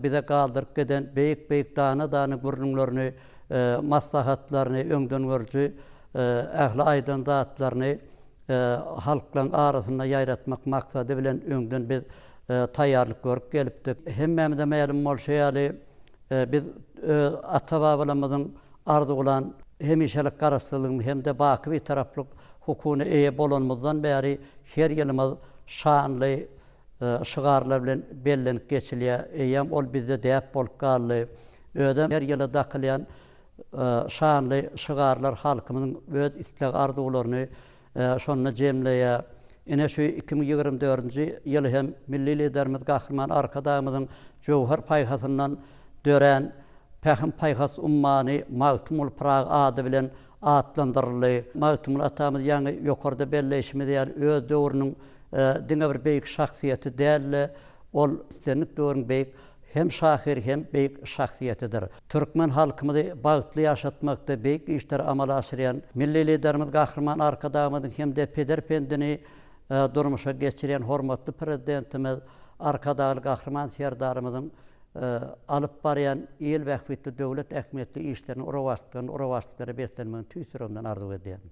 Bize galdyryp giden beýik-beýik dana-dana gürrüňlerini, maslahatlaryny, öňdengörüji ähli aýdan zatlaryny halklaryň arasynda ýaýratmak maksady bilen öňden biz taýýarlyk görüp gelipdik. Hemmämize mälim bolşy ýaly, biz öz ata-babalarymyzyň arzuwlan hemişelik Garaşsyzlygymyz hem-de baky Bitaraplyk hukugyna eýe bolanymyzdan bäri her ýylymyz şanly şygarlar bilen bellenip geçilýär. Eýýäm ol bizde däp bolup galdy. Özem her ýyla dakylýan şanly şygarlar halkymyzyň öz isleg-arzuwlaryny şonda jemleýär. Ine, şu 2024-nji ýyl hem Milli Liderimiz Gahryman Arkadagymyzyň jöwher paýhasyndan dörän Pähim-paýhas ummany Magtymguly Pyragy ady bilen atlandyryldy. Magtymguly atamyz ýaňy ýokarda belleýşimiz ýaly öz döwrüniň diňe bir beýik şahsyýeti däl-de, ol islendik döwrüň beýik hem şahyry hem beýik şahsyýetidir. Türkmen halkymyzy bagtly ýaşatmakda beýik işleri amala aşyrýan Milli Liderimiz Gahryman Arkadagymyzyň hem-de peder pendini durmuşa geçirýän hormatly Prezidentimiz Arkadagly Gahryman Serdarymyzyň alyp barýan il bähbitli döwlet ähmiýetli işleriniň rowaçlyklaryny rowaçlyklara beslenmegini tüýs ýüregimden arzuw edýän.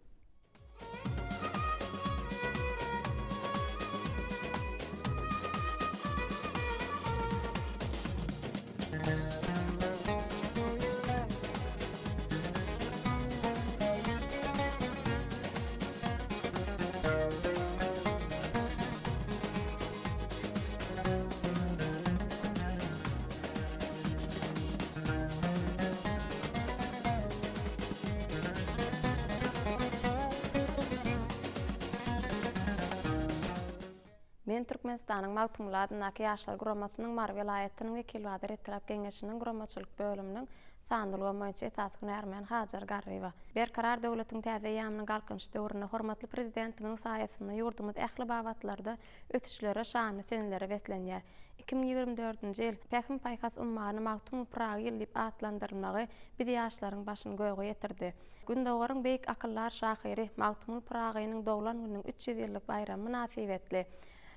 Men Türkmenistanyň Magtymguly adyndaky Ýaşlar guramasynyň Mary welaýatynyň Wekilbazar etrap Geňeşiniň guramaçylyk bölüminiň sanly ulgam boýunça esasy hünärmeni Hajar Garryýewa. Berkarar döwletiň täze eýýamynyň Galkynyş döwründe hormatly Prezidentimiziň saýasynda ýurdumyz ähli babatlarda ösüşlere, şanly senelere beslenýär. 2024-nji ýyl Pähim-paýhas ummany Magtymguly Pyragy ýyly diýip atlandyrylmagy biz ýaşlaryň başyny göge ýetirdi. Gündogaryň beýik akyldar şahyry Magtymguly Pyragynyň doglan gününiň 300 ýyllyk baýramy mynasybetli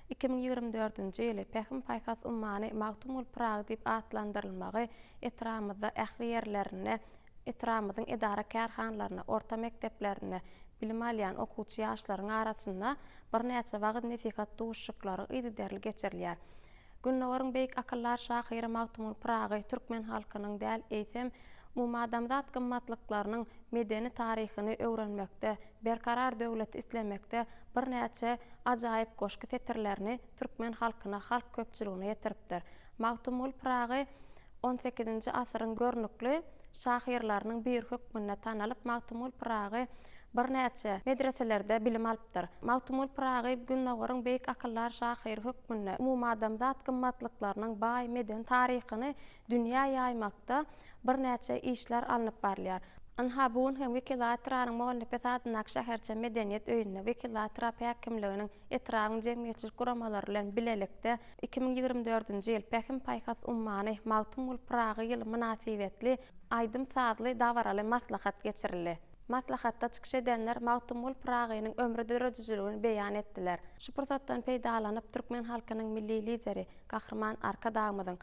2024-nji ýyly Pähim-paýhas ummany Magtymguly Pyragy diýip atlandyrylmagy etrabymyzda ähli ýerlerinde Etrabymyzyň edara-kärhanalarynda, orta mekdeplerinde bilim alýan okuwçy ýaşlaryň arasynda birnäçe wagyz-nesihat duşuşyklary yzygiderli geçirilýär. Gündogaryň beýik akyldar şahyry Magtymguly Pyragy türkmen halkynyň däl, eýsem, umumadamzat gymmatlyklarynyň medeni taryhyny öwrenmekde, berkarar döwleti islemekde birnäçe ajaýyp goşgy setirlerini türkmen halkyna, halk köpçüligine ýetiripdir. Magtymguly Pyragy on sekizinji asyryň görnükli şahyrlarynyň biri hökmünde tanalyp, Magtymguly Pyragy birnäçe medreselerde bilim alypdyr. Magtymguly Pyragy Gündogaryň beýik akyldar şahyry hökmünde umumadamzat gymmatlyklarynyň baý medeni taryhyny dünýä ýaýmakda birnäçe işler alnyp barylýar. Ynha, bu gün hem Wekiliatranyň Mollanepes adyndaky şäherçe medeniýet öýünde Wekiliatrap häkimliginiň, etrabyň jemgyýetçilik guramalary bilen bilelikde 2024-nji ýyl Pähim-paýhas ummany Magtymguly Pyragy ýyly mynasybetli aýdym-sazly dabaraly maslahat geçirildi. Maslahatda çykyş edenler Magtymguly Pyragynyň ömri-döredijiligini beýan etdiler. Şu pursatdan peýdalanyp, türkmen halkynyň Milli Lideri Gahryman Arkadagymyzyň,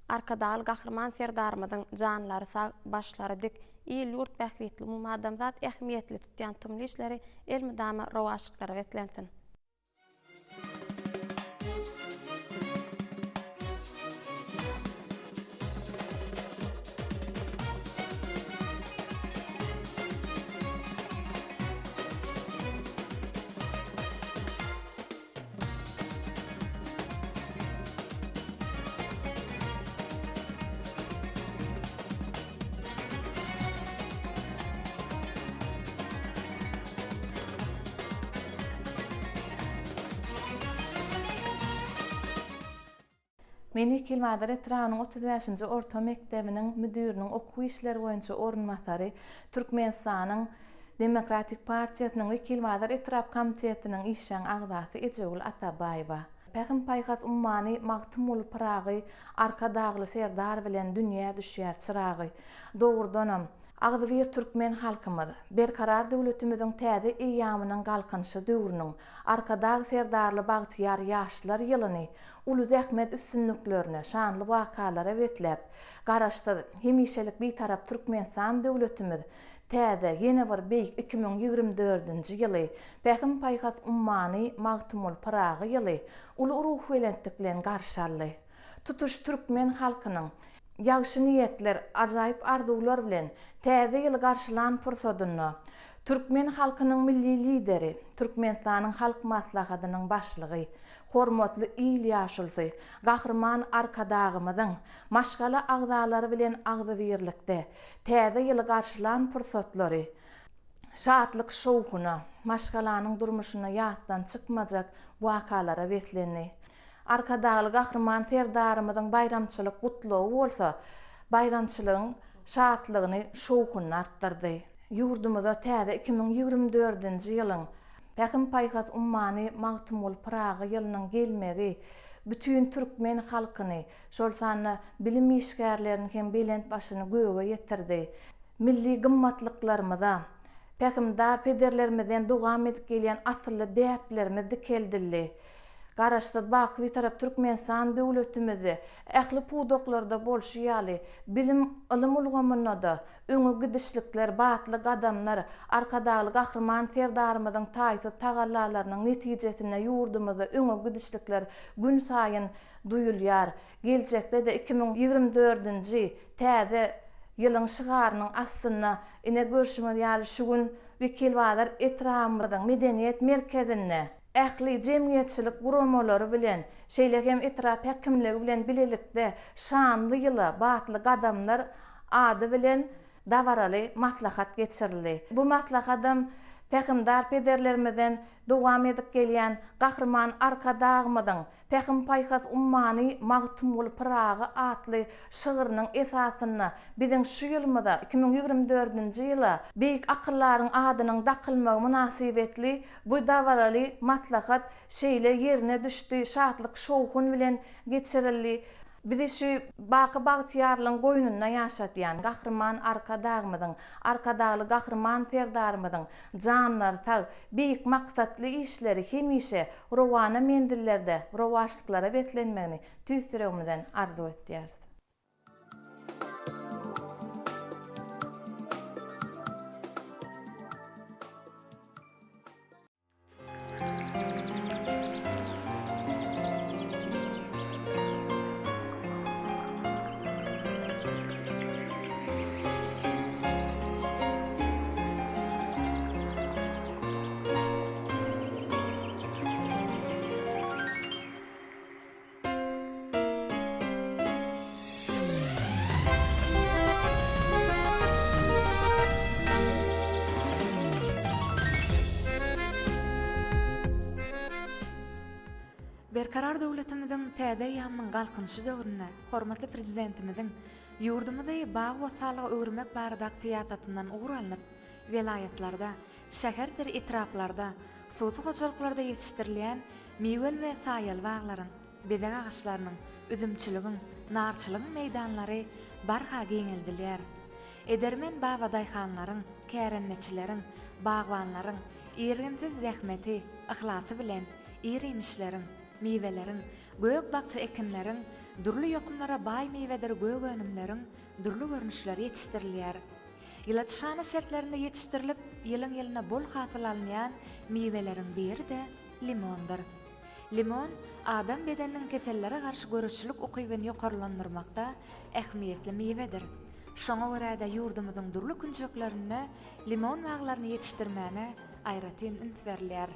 Arkadagly Gahryman Serdarymyzyň janlary sag, başlary dik, il-ýurt bähbitli, umumadamzat ähmiýetli tutýan tumly işleri elmydama rowaçlyklara beslensin! Men Wekilbazar etrabynyň 35-nji orta mekdebiniň müdiriniň okuw işleri boýunça orunbasary, Türkmenistanyň Demokratik partiýasynyň Wekilbazar etrap komitetiniň işjeň agzasy Ejegül Atabaýewa. Pähim-paýhas ummany Magtymguly Pyragy Arkadagly Serdar bilen dünýä düşýär çyragy. Dogrudanam. Agzybir türkmen halkymyz Berkarar döwletimiziň täze eýýamynyň Galkynyşy döwrüniň Arkadag Serdarly bagtyýar ýaşlar ýylyny uly zähmet üstünliklerine, şanly wakalara besläp, Garaşsyz, hemişelik Bitarap Türkmenistan döwletimiz täze, ýene bir beýik 2024-nji ýyly, Pähim-paýhas ummany Magtymguly Pyragy ýyly uly ruhubelentlik bilen garşy aldy. Tutuş türkmen halkynyň ýagşy niýetler, ajaýyp arzuwlar bilen Täze ýyly garşylan pursadynda türkmen halkynyň Milli Lideri, Türkmenistanyň Halk Maslahatynyň Başlygy, hormatly il ýaşulusy Gahryman Arkadagymyzyň maşgala agzalary bilen agzybirlikde Täze ýyly garşylan pursatlary şatlyk-şowhuna, maşgalanyň durmuşynda ýatdan çykmajak wakalara beslendi. Arkadagly Gahryman Serdarymyzyň baýramçylyk gutlagy bolsa baýramçylygyň şatlygyny, şowhunyny artdyrdy. Ýurdumyza täze 2024-nji ýylyň, Pähim-paýhas ummany Magtymguly Pyragy ýylynyň gelmegi bütin türkmen halkyny, şol sanda bilim işgärlerini hem belent başyny göge ýetirdi. Milli gymmatlyklarymyza, pähimdar pederlerimizden dowam edip gelýän asylly däplerimiz dikeldildi. Garaşsyz, baky Bitarap Türkmenistan döwletimizde ähli pudaklarda bolşy ýaly, bilim, ylym ulgamynda-da öňe gidişlikler, batly gadamlar Arkadagly Gahryman Serdarymyzyň taýsyz tagallalarynyň netijesinde ýurdumyzda öňe gidişlikler günsaýyn duýulýar. Geljekde-de 2024-nji täze ýylyň şygarynyň astynda, ine, görşüňiz ýaly, şu gün Wekilbazar etrabymyzyň medeniýet merkezinde, ähli jemgyýetçilik guramalary bilen, şeýle hem etrap häkimligi bilen bilelikde Şanly ýyla batly gadamlar ady bilen dabaraly maslahat geçirildi. Bu maslahadam pähimdar pederlerimizden dowam edip gelýän Gahryman Arkadagymyzyň Pähim-paýhas ummany Magtymguly Pyragy atly şygrynyň esasynda biziň şu ýylymyza, 2024-nji ýyla beýik akyldaryň adynyň dakylmagy mynasybetli bu dabaraly maslahat şeýle ýerine düşdi, şatlyk-şowhun bilen geçirildi. Bizi şu baky bagtyýarlygyň goýnunda ýaşadýan Gahryman Arkadagymyzyň, Arkadagly Gahryman Serdarymyzyň janlary sag, beýik maksatly işleri hemişe rowana menzillerde rowaçlyklara beslenmegini tüýs ýüregimizden arzuw etýäris. Berkarar döwletimiziň täze eýýamynyň Galkynyşy döwründe hormatly Prezidentimiziň ýurdumyzy bagy-bossanlyga öwürmek baradaky syýasatyndan ugur alnyp, welaýatlarda, şäherdir etraplarda, hususy hojalyklarda ýetişdirilýän miweli we saýaly baglaryň, bezeg agaçlarynyň, üzümçiligiň, narçylygyň meýdanlary barha giňeldilýär. Edermen babadaýhanlaryň, kärendeçileriň, bagbanlaryň irginsiz zähmeti, yhlasy bilen ir-iýmişleriň, miweleriň, gök-bakja ekinleriň, dürli ýokumlara baý miwedir gök önümleriň dürli görnüşleri ýetişdirilýär. Ýyladyşhana şertlerinde ýetişdirilip, ýylyň-ýylyna bol hasyl alynýan miweleriň biri-de limondyr. Limon adam bedeniniň kesellere garşy göreşijilik ukybyny ýokarlandyrmakda ähmiýetli miwedir. Şoňa görä-de ýurdumyzyň dürli künjeklerinde limon baglaryny ýetişdirmäne aýratyn üns berilýär.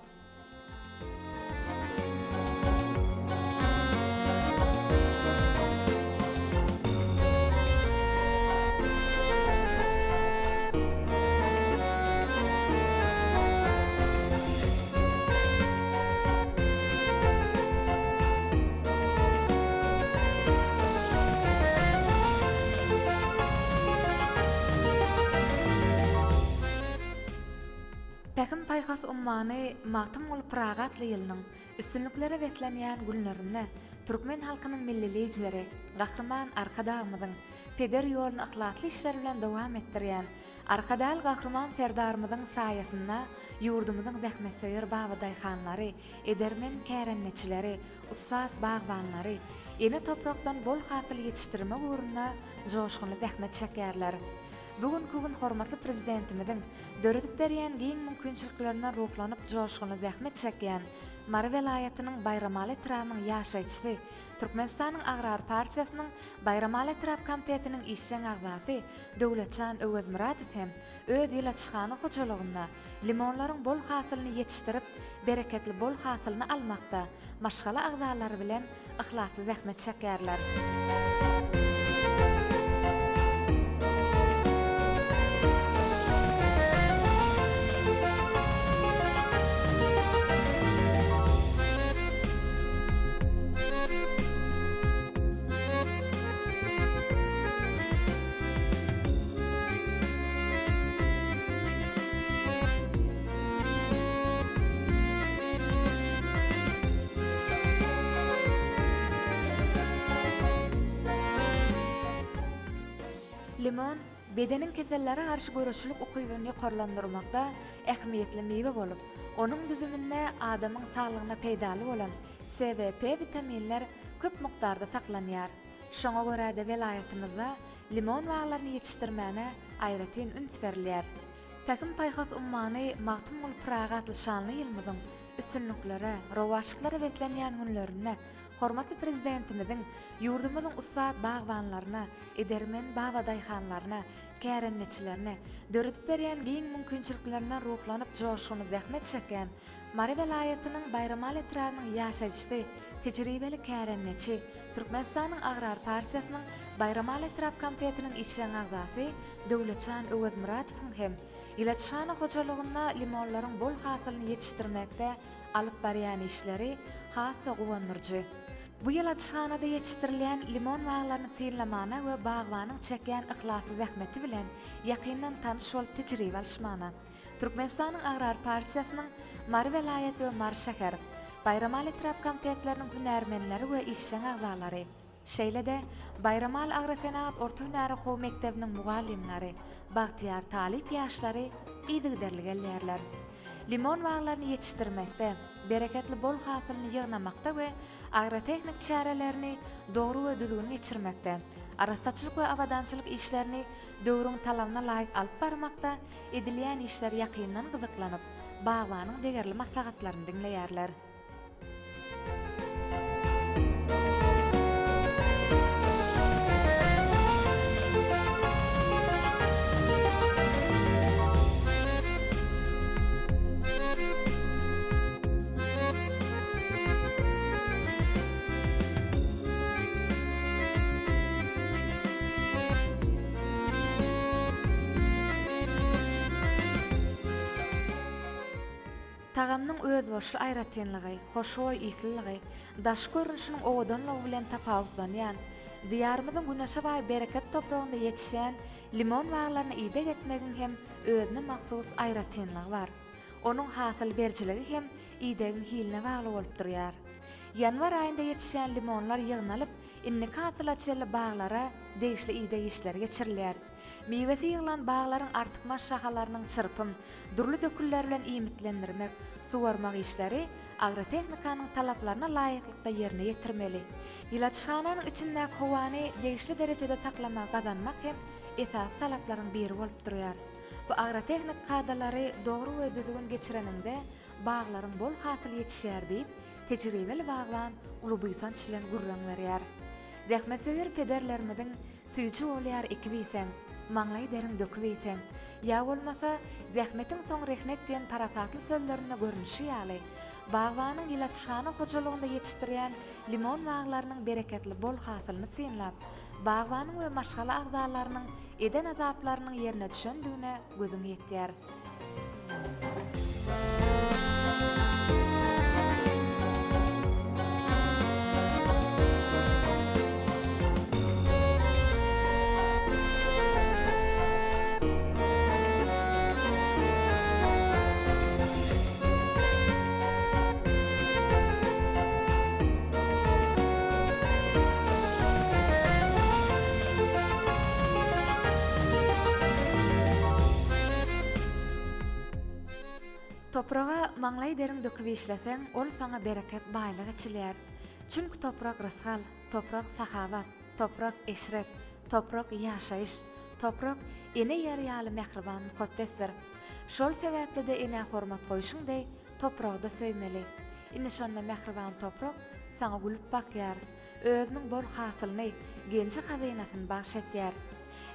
Pähim-paýhas ummany Magtymguly Pyragy atly ýylynyň üstünliklere beslenýän günlerinde türkmen halkynyň Milli Lideri Gahryman Arkadagymyzyň peder ýoluny yhlasly işler bilen dowam etdirýän. Arkadagly Gahryman Serdarymyzyň saýasynda ýurdumyzyň zähmetsöýer babadaýhanlary, edermen kärendeçileri, ussat bagbanlary ene toprakdan bol hasyl ýetişdirmek ugrunda joşgunly zähmet çekýärler. Bu günki gün hormatly Prezidentimiziň döredip berýän giň mümkinçiliklerinden ruhlanyp joşgunly zähmet çekýän Mary welaýatynyň Baýramaly etrabynyň ýaşaýjysy, Türkmenistanyň Agrar partiýasynyň Baýramaly etrap komitetiniň işjeň agzasy Döwletjan Öwezmyradow hem öz ýyladyşhana hojalygynda limonlaryň bol hasylyny ýetişdirip, bereketli bol hasylyny almakda maşgala agzalary bilen yhlasly zähmet çekýärler. Limon, bedeniň kesellere garşy göreşilik ukybyny ýokarlandyrmakda ähmiýetli miwe bolup, onuň düzüminde adamyň saglygyna peýdaly bolan C we P witaminler köp mukdarda saklanýar. Şoňa görä-de welaýatymyzda limon baglaryny ýetişdirmäne aýratyn üns berilýär. Pähim-paýhas ummany Magtymguly Pyragy atly şanly ýylymyzyň üstünliklere, rowaçlyklara beslenýän günlerinde hormatly Prezidentimiziň ýurdumyzyň ussat bagbanlaryna, edermen babadaýhanlaryna, kärendeçilerine döredip berýän giň mümkinçiliklerinden ruhlanyp joşgunly zähmet çekýän Mary welaýatynyň Baýramaly etrabynyň ýaşaýjysy, tejribeli kärendeçi, Türkmenistanyň Agrar partiýasynyň Baýramaly etrap komitetiniň işjeň agzasy Döwletjan Öwezmyradowyň hem ýyladyşhana hojalygynda limonlaryň bol hasylyny ýetişdirmekde alyp barýan işleri has-da guwandyryjy. Bu ýyladyşhanada ýetişdirilýän limon baglaryny synlamana we bagbanyň çekýän yhlasly zähmeti bilen ýakyndan tanyş bolup tejribe alyşmana Türkmenistanyň Agrar partiýasynyň Mary welaýat we Mary şäher, Baýramaly etrap komitetleriniň hünärmenleri we işjeň agzalary, şeýle-de Baýramaly agrosenagat orta hünär okuw mekdebiniň mugallymlary, bagtyýar talyp ýaşlary yzygiderli gelýärler. Limon baglaryny ýetişdirmekde, bereketli bol hasylyny ýygnamakda we agrotehnik çärelerini dogry we düzgün geçirmekde, arassaçylyk we abadançylyk işlerini döwrüň talabyna laýyk alyp barmakda edilýän işler ýakyndan gyzyklanyp, bagbanyň degerli maslahatlaryny diňleýärler. Tagamynyň özboluşly aýratynlygy, hoşboý yslylygy, daşky görnüşiniň owadanlygy bilen tapawutlanýan, Diýarymyzyň güneşe baý bereket topragynda ýetişýän limon baglaryna ideg etmegiň hem özüne mahsus aýratynlygy bar. Onuň hasyl berijiligi hem idegiň hiline bagly bolup durýar. Ýanwar aýynda ýetişýän limonlar ýygnalyp, indiki hasyla çenli baglara degişli ideg işleri geçirilýär. Miwesi ýyglan baglaryň artykmaç şahalarynyň çyrpym, dürli dökünler bilen iýmitlendirmek, suwarmak işleri agrotehnikanyň talaplaryna laýyklykda ýerine ýetirmeli. Ýyladyşhananyň içindäki howany degişli derejede saklamagy gazanmak hem esasy talaplaryň biri bolup durýar. Bu agrotehnik kadalary dogry we düzgün geçireniňde baglaryň bol hasyly ýetişýär diýip, tejribeli bagban uly buýsanç bilen gürrüň berýär. Zähmetsöýer pederlerimiziň Süýji bolýar ekip iýseň, maňlaý deriň döküp iýseň, ýa bolmasa, Zähmetiň soňy rehnet diýen parasatly sözlerinde görnüşi ýaly, bagbanyň ýyladyşhana hojalygynda ýetişdirýän limon baglarynyň bereketli bol hasylyny synlap, bagbanyň we maşgala agzalarynyň eden azaplarynyň ýerine düşendigine gözüň ýetýär. Topraga maňlaý deriň döküp işleseň, ol saňa bereket, baýlyk eçilýär. Çünki toprak rysgal, toprak sahawat, toprak eşret, toprak ýaşaýyş, toprak ene ýer ýaly mähriban mukaddesdir. Şol sebäpli-de enä hormat goýşuň deý, topragy-da söýmeli. Ine şonda mähriban toprak saňa gülüp bakýar, özüniň bol hasylyny, genji-hazynasyny bagş etýär.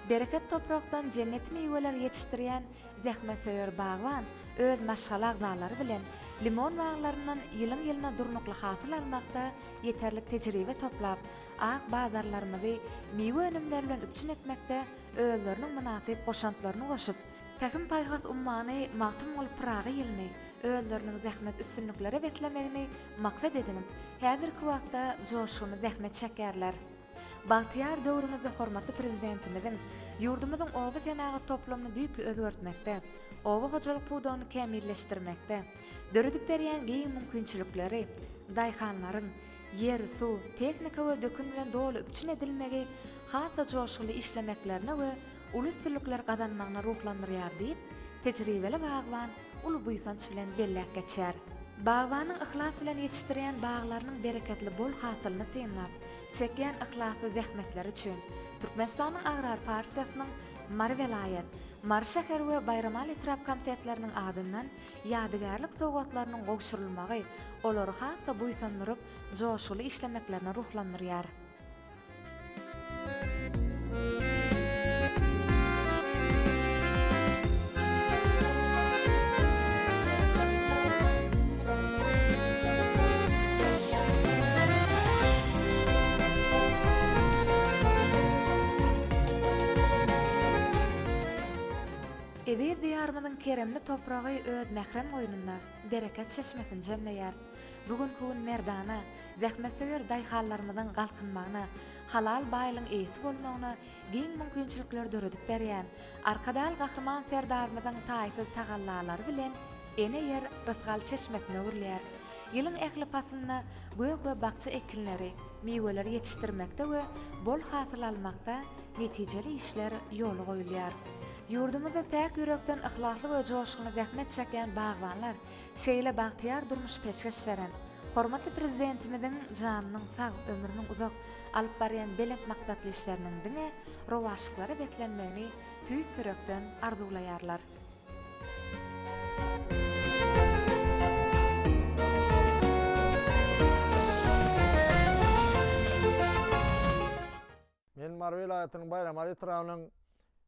Bereket toprakdan jenneti miweler ýetişdirýän zähmetsöýer bagban öz maşgala agzalary bilen limon baglaryndan ýylyň-ýylyna durnukly hasyl almakda ýeterlik tejribe toplap, ak bazarlarymyzy miwe önümleri bilen üpjün etmekde özleriniň mynasyp goşantlaryny goşup, Pähim-paýhas ummany Magtymguly Pyragy ýylyny özleriniň zähmet üstünliklere beslemegini maksat edinip, häzirki wagtda joşgunly zähmet çekýärler. Bagtyýar döwrümizde hormatly Prezidentimiziň ýurdumyzyň oba senagat toplumyny düýpli özgertmekde, oba hojalyk pudagyny kämilleşdirmekde döredip berýän giň mümkinçilikleri daýhanlaryň ýer, suw, tehnika we dökün bilen doly üpjün edilmegi has-da joşgunly işlemeklerine we uly üstünlikler gazanmagyna ruhlandyrýar diýip, tejribeli bagban uly buýsanç bilen belläp geçýär. Bagbanyň yhlas bilen ýetişdirýän baglarynyň bereketli bol hasylyny synlap, çekýän yhlasly zähmetleri üçin Türkmenistanyň Agrar partiýasynyň Mary welaýat, Mary şäher we Baýramaly etrap komitetleriniň adyndan ýadygärlik sowgatlarynyň gowşurylmagy olary has-da buýsandyryp, joşguly işlemeklerine ruhlandyrýar. Eziz Diýarymyzyň keremli topragy öz mährem goýnunda bereket çeşmesini jemleýär. Bu günki gün merdana, zähmetsöýer daýhanlarymyzyň galkynmagyna, halal baýlygyň eýesi bolmagyna giň mümkinçilikleri döredip berýän Arkadagly Gahryman Serdarymyzyň taýsyz tagallalary bilen ene ýer rysgal çeşmesine öwrülýär. Ýylyň ähli paslynda gök we bakja ekinleri, miweleri ýetişdirmekde we bol hasyl almakda netijeli işler ýola goýulýar. Ýurdumyzda päk ýürekden yhlasly we joşgunly zähmet çekýän bagbanlar Şeýle bagtyýar durmuş peşgeş beren hormatly Prezidentimiziň janynyň sag, ömrüniň uzak, alyp barýan belent maksatly işleriniň diňe rowaçlyklara beslenmegini tüýs ýürekden arzuwlaýarlar. Men Mary welaýatynyň Baýramaly etrabynyň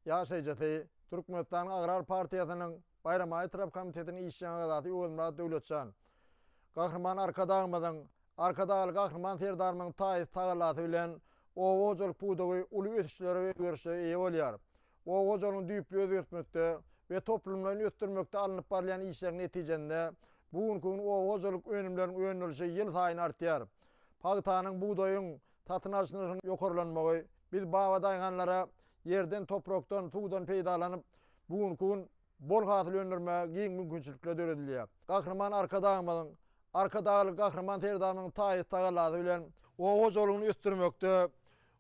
ýaşaýjysy, Türkmenistanyň Agrar partiýasynyň Baýramaly etrap komitetiniň işjeň agzasy Öwezmyrat Döwletjan. Gahryman Arkadagymyzyň, Arkadagly Gahryman Serdarymyzyň taýsyz tagallasy bilen oba hojalyk pudagy uly ösüşlere we özgerişlere eýe bolýar. Oba hojalygyny düýpli özgertmekde we toplumlaýyn ösdürmekde alnyp barylýan işleriň netijesinde bu günki gün oba hojalyk önümleriniň öndürilişi ýylsaýyn artýar. Pagtanyň, bugdaýyň, Satyn alyş nyrhynyň ýokarlanmagy biz babadaýhanlara ýerden, toprakdan, suwdan peýdalanyp, bu günki gün bol hasyl öndürmäge giň mümkinçilikler döredilýär. Gahryman Arkadagymyzyň, Arkadagly Gahryman Serdarymyzyň taýsyz tagallasy bilen oba hojalygyny ösdürmekde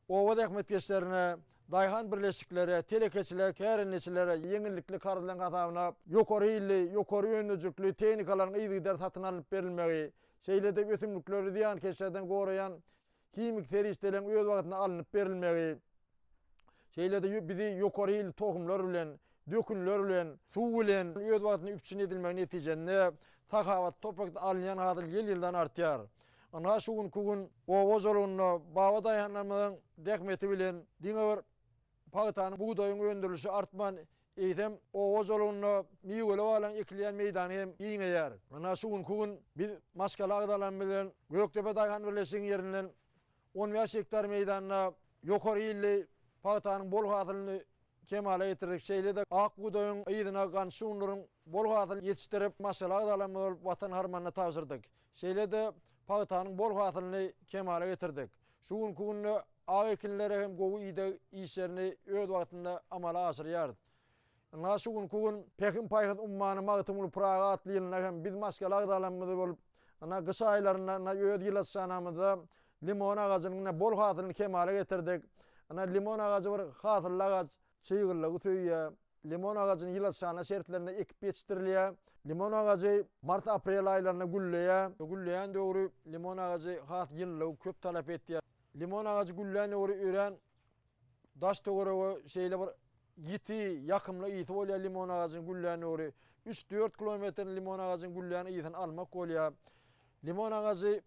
oba zähmetkeşlerine, daýhan birleşiklere, telekeçilere, kärendeçilere ýeňillikli karzlaryň hasabyna ýokary hilli, ýokary öndürijilikli tehnikalaryň yzygider satyn alnyp berilmegi, Şeýle-de ösümlikleri zyýankeşlerden goraýan himiki serişdeleriň öz wagtynda alnyp berilmegi, şeýle-de bizi ýokary hilli tohumlar bilen, dökünler bilen, suw bilen öz wagtynda üpjün edilmegi netijesinde sahawatly toprakda alynýan hasyl ýyl-ýyldan artýar. Ynha şu günki gün oba hojalygynda baba daýhanlarymyzyň zähmeti bilen diňe bir pagtanyň, bugdaýyň öndürilişi artman, Eýsem, oba hojalygynda miweli baglaryň ekilýän meýdany hem giňeýär. Ynha, şu günki gün biz maşgala agzalarymyz bilen Gökdepe daýhan birleşiginiň ýerinden 15 gektar meýdanda ýokary hilli pagtanyň bol hasylyny kemala getirdik. Şeýle-de ak bugdaýyň yzyna gant şugundyryň bol hasylyny ýetişdirip, maşgala agzalarymyz bolup Watan harmanyna tabşyrdyk. Şeýle-de pagtanyň bol hasylyny kemala getirdik. Şu günki günde Ak ekinlere hem gowy ideg işlerini öz wagtynda amala aşyrýarys. Ynha şu günki gün Pähim-paýhas ummany Magtymguly Pyragy atly ýylynda hem biz maşgala agzalarymyz bolup, ynha gyş aýlarynda ynha öz ýyladyşhanamyzda limon agajynyň ynha bol hasylyny kemala getirdik. Ynha limon agajy bir hasylly agaç, çyglylygy söýýär. Limon agajyny ýyladyşhana şertlerinde ekip ýetişdirilýär. Limon agajy mart-aprel aýlarynda gülleýär. Gülleýän döwri limon agajy has ýylylygy köp talap etýär. Limon agajy güllän döwri örän daş-töwerege şeýle bir ýiti, ýakymly ysy bolýar limon agajynyň güllän döwri. Üç-dört kilometrden limon agajynyň güllän ysyny almak bolýar. Limon agajy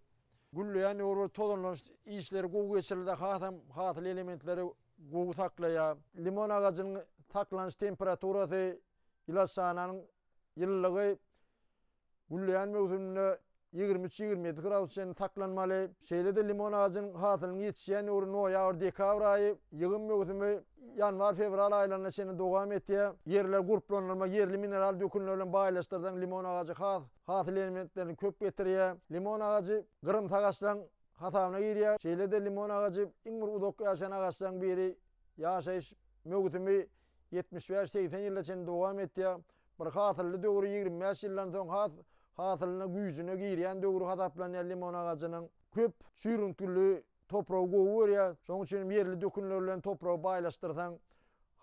gülleýän döwri bir tozanlanyş işleri gowy geçirilse hasam hasyl elementleri gowy saklaýar. Limon agajynyň saklanyş temperaturasy ýyladyşhananyň ýylylygy gülleýän möwsüminde 23, 27 gradus çenli saklanmaly. Şeýle-de limon agajynyň hasylynyň ýetişýän döwri noýabr-dekabr aýy, ýygym möwsümi ýanwar-fewral aýlaryna çenli dowam etýär. Ýerleri gurplandyrmak, ýerli mineral dökünler bilen baýlaşdyrsaň limon agajy has hasyl elementlerini köp getirýär. Limon agajy gyrymsy agaçlaryň hasabyna girýär. Şeýle-de limon agajy iň bir uzak ýaşaýan agaçlaryň biri. Ýaşaýyş möwsümi 75-80 ýyla çenli dowam etýär. Bir hasylly döwri 25 ýyldan soň has hasylyna güýjüne girýän döwri hasaplanýar limon agajynyň. Köp çüýrüntgili topragy gowy görýär. Şonuň üçin hem ýerli dökünler bilen topragy baýlaşdyrsaň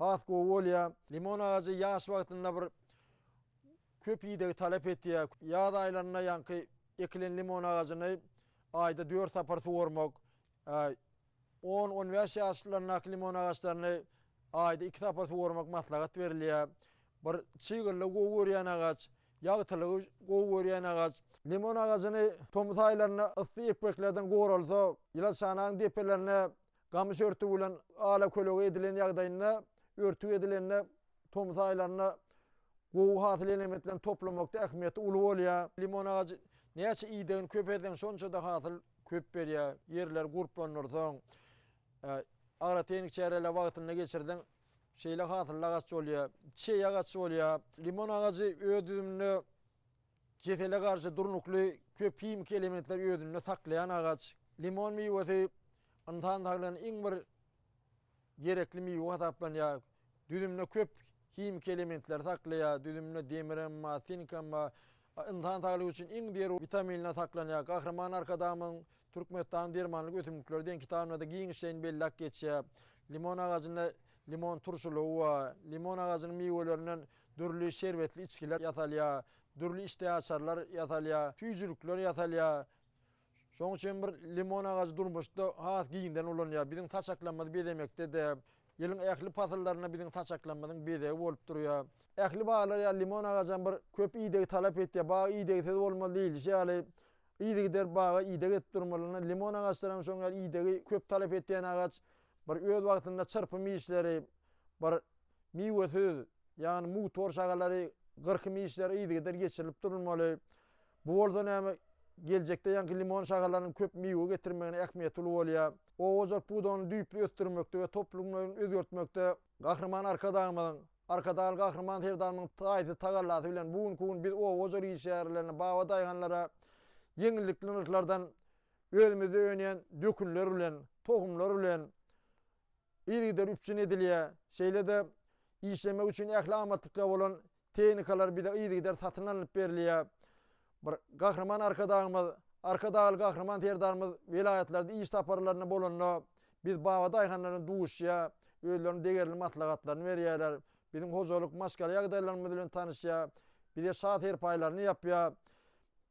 has gowy bolýar. Limon agajy ýaş wagtynda bir köp idegi talap etýär. Ýaz aýlarynda ýaňky ekilen limon agajyny aýda dört sapar suwarmak, on, on bäş ýaşlaryndaky limon agaçlaryny aýda iki sapar suwarmak maslahat berilýär. Bir çyglylygy gowy görýän agaç, ýagtylygy gowy görýän agaç. Limon agajyny tomus aýlarynda yssy epgeklerden goralsa, ýyladyşhananyň depelerine gamyş örtügi bilen ala kölege edilen ýagdaýynda, örtük edilende tomus aýlarynda gowy hasyl elementlerini toplamakda ähmiýeti uly bolýar. Limon agajy näçe idegini köp etseň, şonça-da hasyl köp berýär. Ýerleri gurplandyrsaň, agrotehniki çäreleri wagtynda geçirseň, şeýle hasylly agaç bolýar. Çeýe agaç bolýar. Limon agajy öz düzüminde kesele garşy durnukly köp himiki elementleri özünde saklaýan agaç. Limon miwesi ynsan saglygyna iň bir gerekli miwe hasaplanýar. Düzüminde köp himiki elementleri saklaýar. Düzüminde demirem bar, sinkam bar. Ynsan saglygy üçin iň zerur witaminler saklanýar. Gahryman Arkadagymyzyň Türkmenistanyň dermanlyk ösümlikleri diýen kitabynda-da giňişleýin belläp geçýär. Limon agajynda limon turşulygy bar. Limon agajynyň miwelerinden dürli şerbetli içgiler ýasalýar, dürli işdäaçarlar ýasalýar, süýjülikler ýasalýar. Şonuň üçin bir limon agajy durmuşda has giňden ulanylýar. Biziň saçaklarymyzy bezemekde-de, ýylyň ähli pasyllarynda biziň saçaklarymyzyň bezegi bolup durýar. Ähli baglar ýaly limon agajam bir köp idegi talap etýär. Bag idegsiz bolmaz diýlişi ýaly, yzygider baga ideg edip durmaly. Limon agaçlaram şonuň ýaly idegi köp talap etýän agaç. Bir öz wagtynda çyrpym işleri, bir miwesiz, ýagny mugthor şagalary gyrkym işleri yzygider geçirilip durulmaly. Bu bolsa näme, geljekde ýaňky limon şagalarynyň köp miwe getirmegine ähmiýeti uly bolýar. Oba hojalyk pudagyny düýpli ösdürmekde we toplumlaýyn özgertmekde Gahryman Arkadagymyzyň, Arkadagly Gahryman Serdarymyzyň taýsyz tagallasy bilen bu günki gün biz oba hojalyk işgärlerine, baba-daýhanlara ýeňillikli nyrhlardan özümizde önýän dökünler bilen, tohumlar bilen yzygider üpjün edilýär. Şeýle-de işlemek üçin ähli amatlyklar bolan Tehnikalar bize yzygider satyn alnyp berilýär. Bir Gahryman Arkadagymyz, Arkadagly Gahryman Serdarymyz welaýatlarda iş saparlarynda bolanda biz baba daýhanlar bilen duşýar, özleriniň degerli maslahatlaryny berýärler. Biziň hojalyk, maşgala ýagdaýlarymyz bilen tanyşýar. Bize şa serpaýlaryny ýapýar.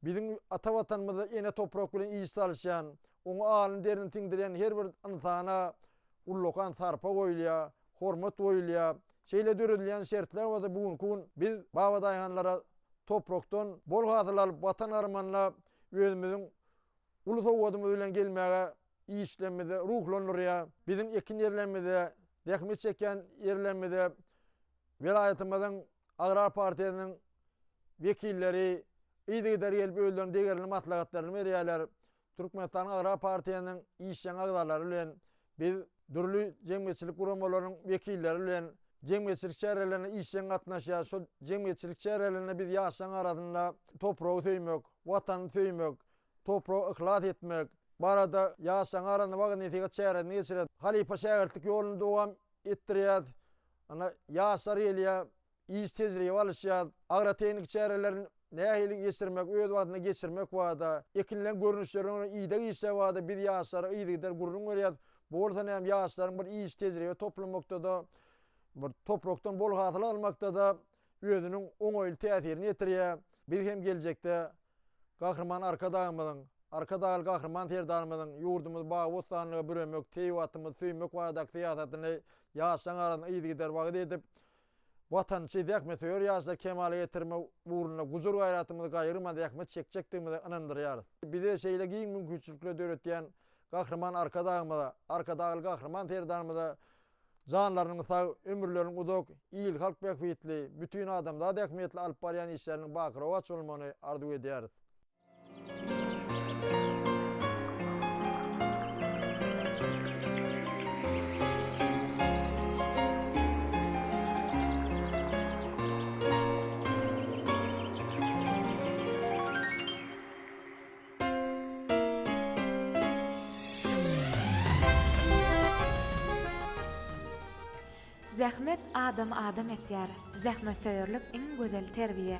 Biziň ata Watanymyzda ene toprak bilen iş salyşýan, oňa alyn derini siňdirýän her bir ynsana ullakan sarpa goýulýar, hormat goýulýar. Şeýle döredilýän şertler bolsa bu günki gün biz babadaýhanlara toprakdan bol hasyl alyp, Watan armanyna özümiziň uly sowgadymyz bilen gelmäge işlerimizi ruhlandyrýar. Biziň ekin ýerlerimize, zähmet çekýän ýerlerimize welaýatymyzyň Agrar partiýasynyň wekilleri yzygider gelip özleriniň degerli maslahatlaryny berýärler. Türkmenistanyň Agrar partiýasynyň işjeň agzalary bilen biz dürli jemgyýetçilik guramalarynyň wekilleri bilen jemgyýetçilik çärelerine işjeň gatnaşýarys. Şol jemgyýetçilik çärelerinde biz ýaşlaryň arasynda topragy söýmek, Watany söýmek, topraga yhlas etmek barada ýaşlaryň arasynda wagyz-nesihat çäresini geçirýäris. Halypa-şägirtlik ýoluny dowam etdirýäris. Ynha, ýaşlar gelýär, iş tejribe alyşýar. Agrotehniki çärelerini nähili geçirmek, öz wagtynda geçirmek barada, ekinleň görnüşlerine görä ideg işleri barada biz ýaşlara yzygider gürrüň berýäris. Bu bolsa näme, ýaşlaryň bir iş tejribe toplamakda-da. bir toprakdan bol hasyl almakda-da özüniň oňaýly täsirini ýetirýär. Biz hem geljekde Gahryman Arkadagymyzyň, Arkadagly Gahryman Serdarymyzyň ýurdumyzy bagy-bossanlyga büremek, tebigatymyzy söýmek baradaky syýasatyny ýaşlaryň arasynda yzygider wagyz edip, watançy, zähmetsöýer ýaşlary kemala getirmek ugrunda gujur-gaýratymyzy gaýgyrman zähmet çekjekdigimize ynandyrýarys. Bize şeýle giň mümkinçilikleri döretýän Gahryman Arkadagymyza, Arkadagly Gahryman Serdarymyza janlarynyň sag, ömürleriniň uzak, il-halk bähbitli, bütin adamzat ähmiýetli alyp barýan işleriniň baky rowaç bolmagyny arzuw edýäris. Zähmet adamy adam etýär, zähmetsöýerlik iň gözel terbiýe.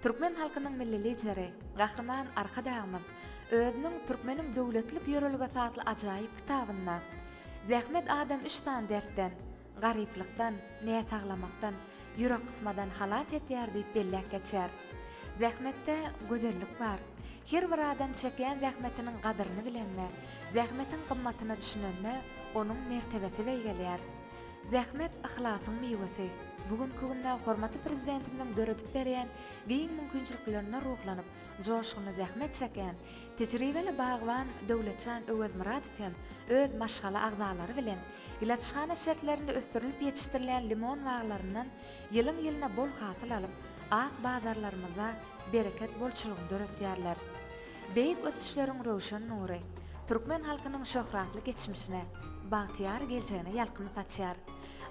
Türkmen halkynyň Milli Lideri, Gahryman Arkadagymyz özüniň Türkmeniň döwletlilik ýörelgesi atly ajaýyp kitabynda, Zähmet adam üç sany dertden, garyplykdan, näsaglamakdan, ýürekgysmadan halas etýär diýip belläp geçýär. Zähmetde gözellik bar. Her bir adam çekýän zähmetiniň gadyryny bilende, zähmetiň gymmatyna düşünende onuň mertebesi beýgelýär. Zähmet yhlasyň miwesi. Bu günki günde hormatly Prezidentimiziň döredip berýän giň mümkinçiliklerinden ruhlanyp, joşgunly zähmet çekýän, tejribeli bagban Döwletjan Öwezmyradow hem öz maşgala agzalary bilen Ilaçhana şertlerinde ösdürilip ýetişdirilýän limon baglaryndan ýylyň-ýylyna bol hasyl alyp, ak bazarlarymyzda bereket bolçulygyny döretýärler. Beýik ösüşleriň röwşen nury türkmen halkynyň şöhratly geçmişine, bagtyýar geljegine ýalkym saçýar.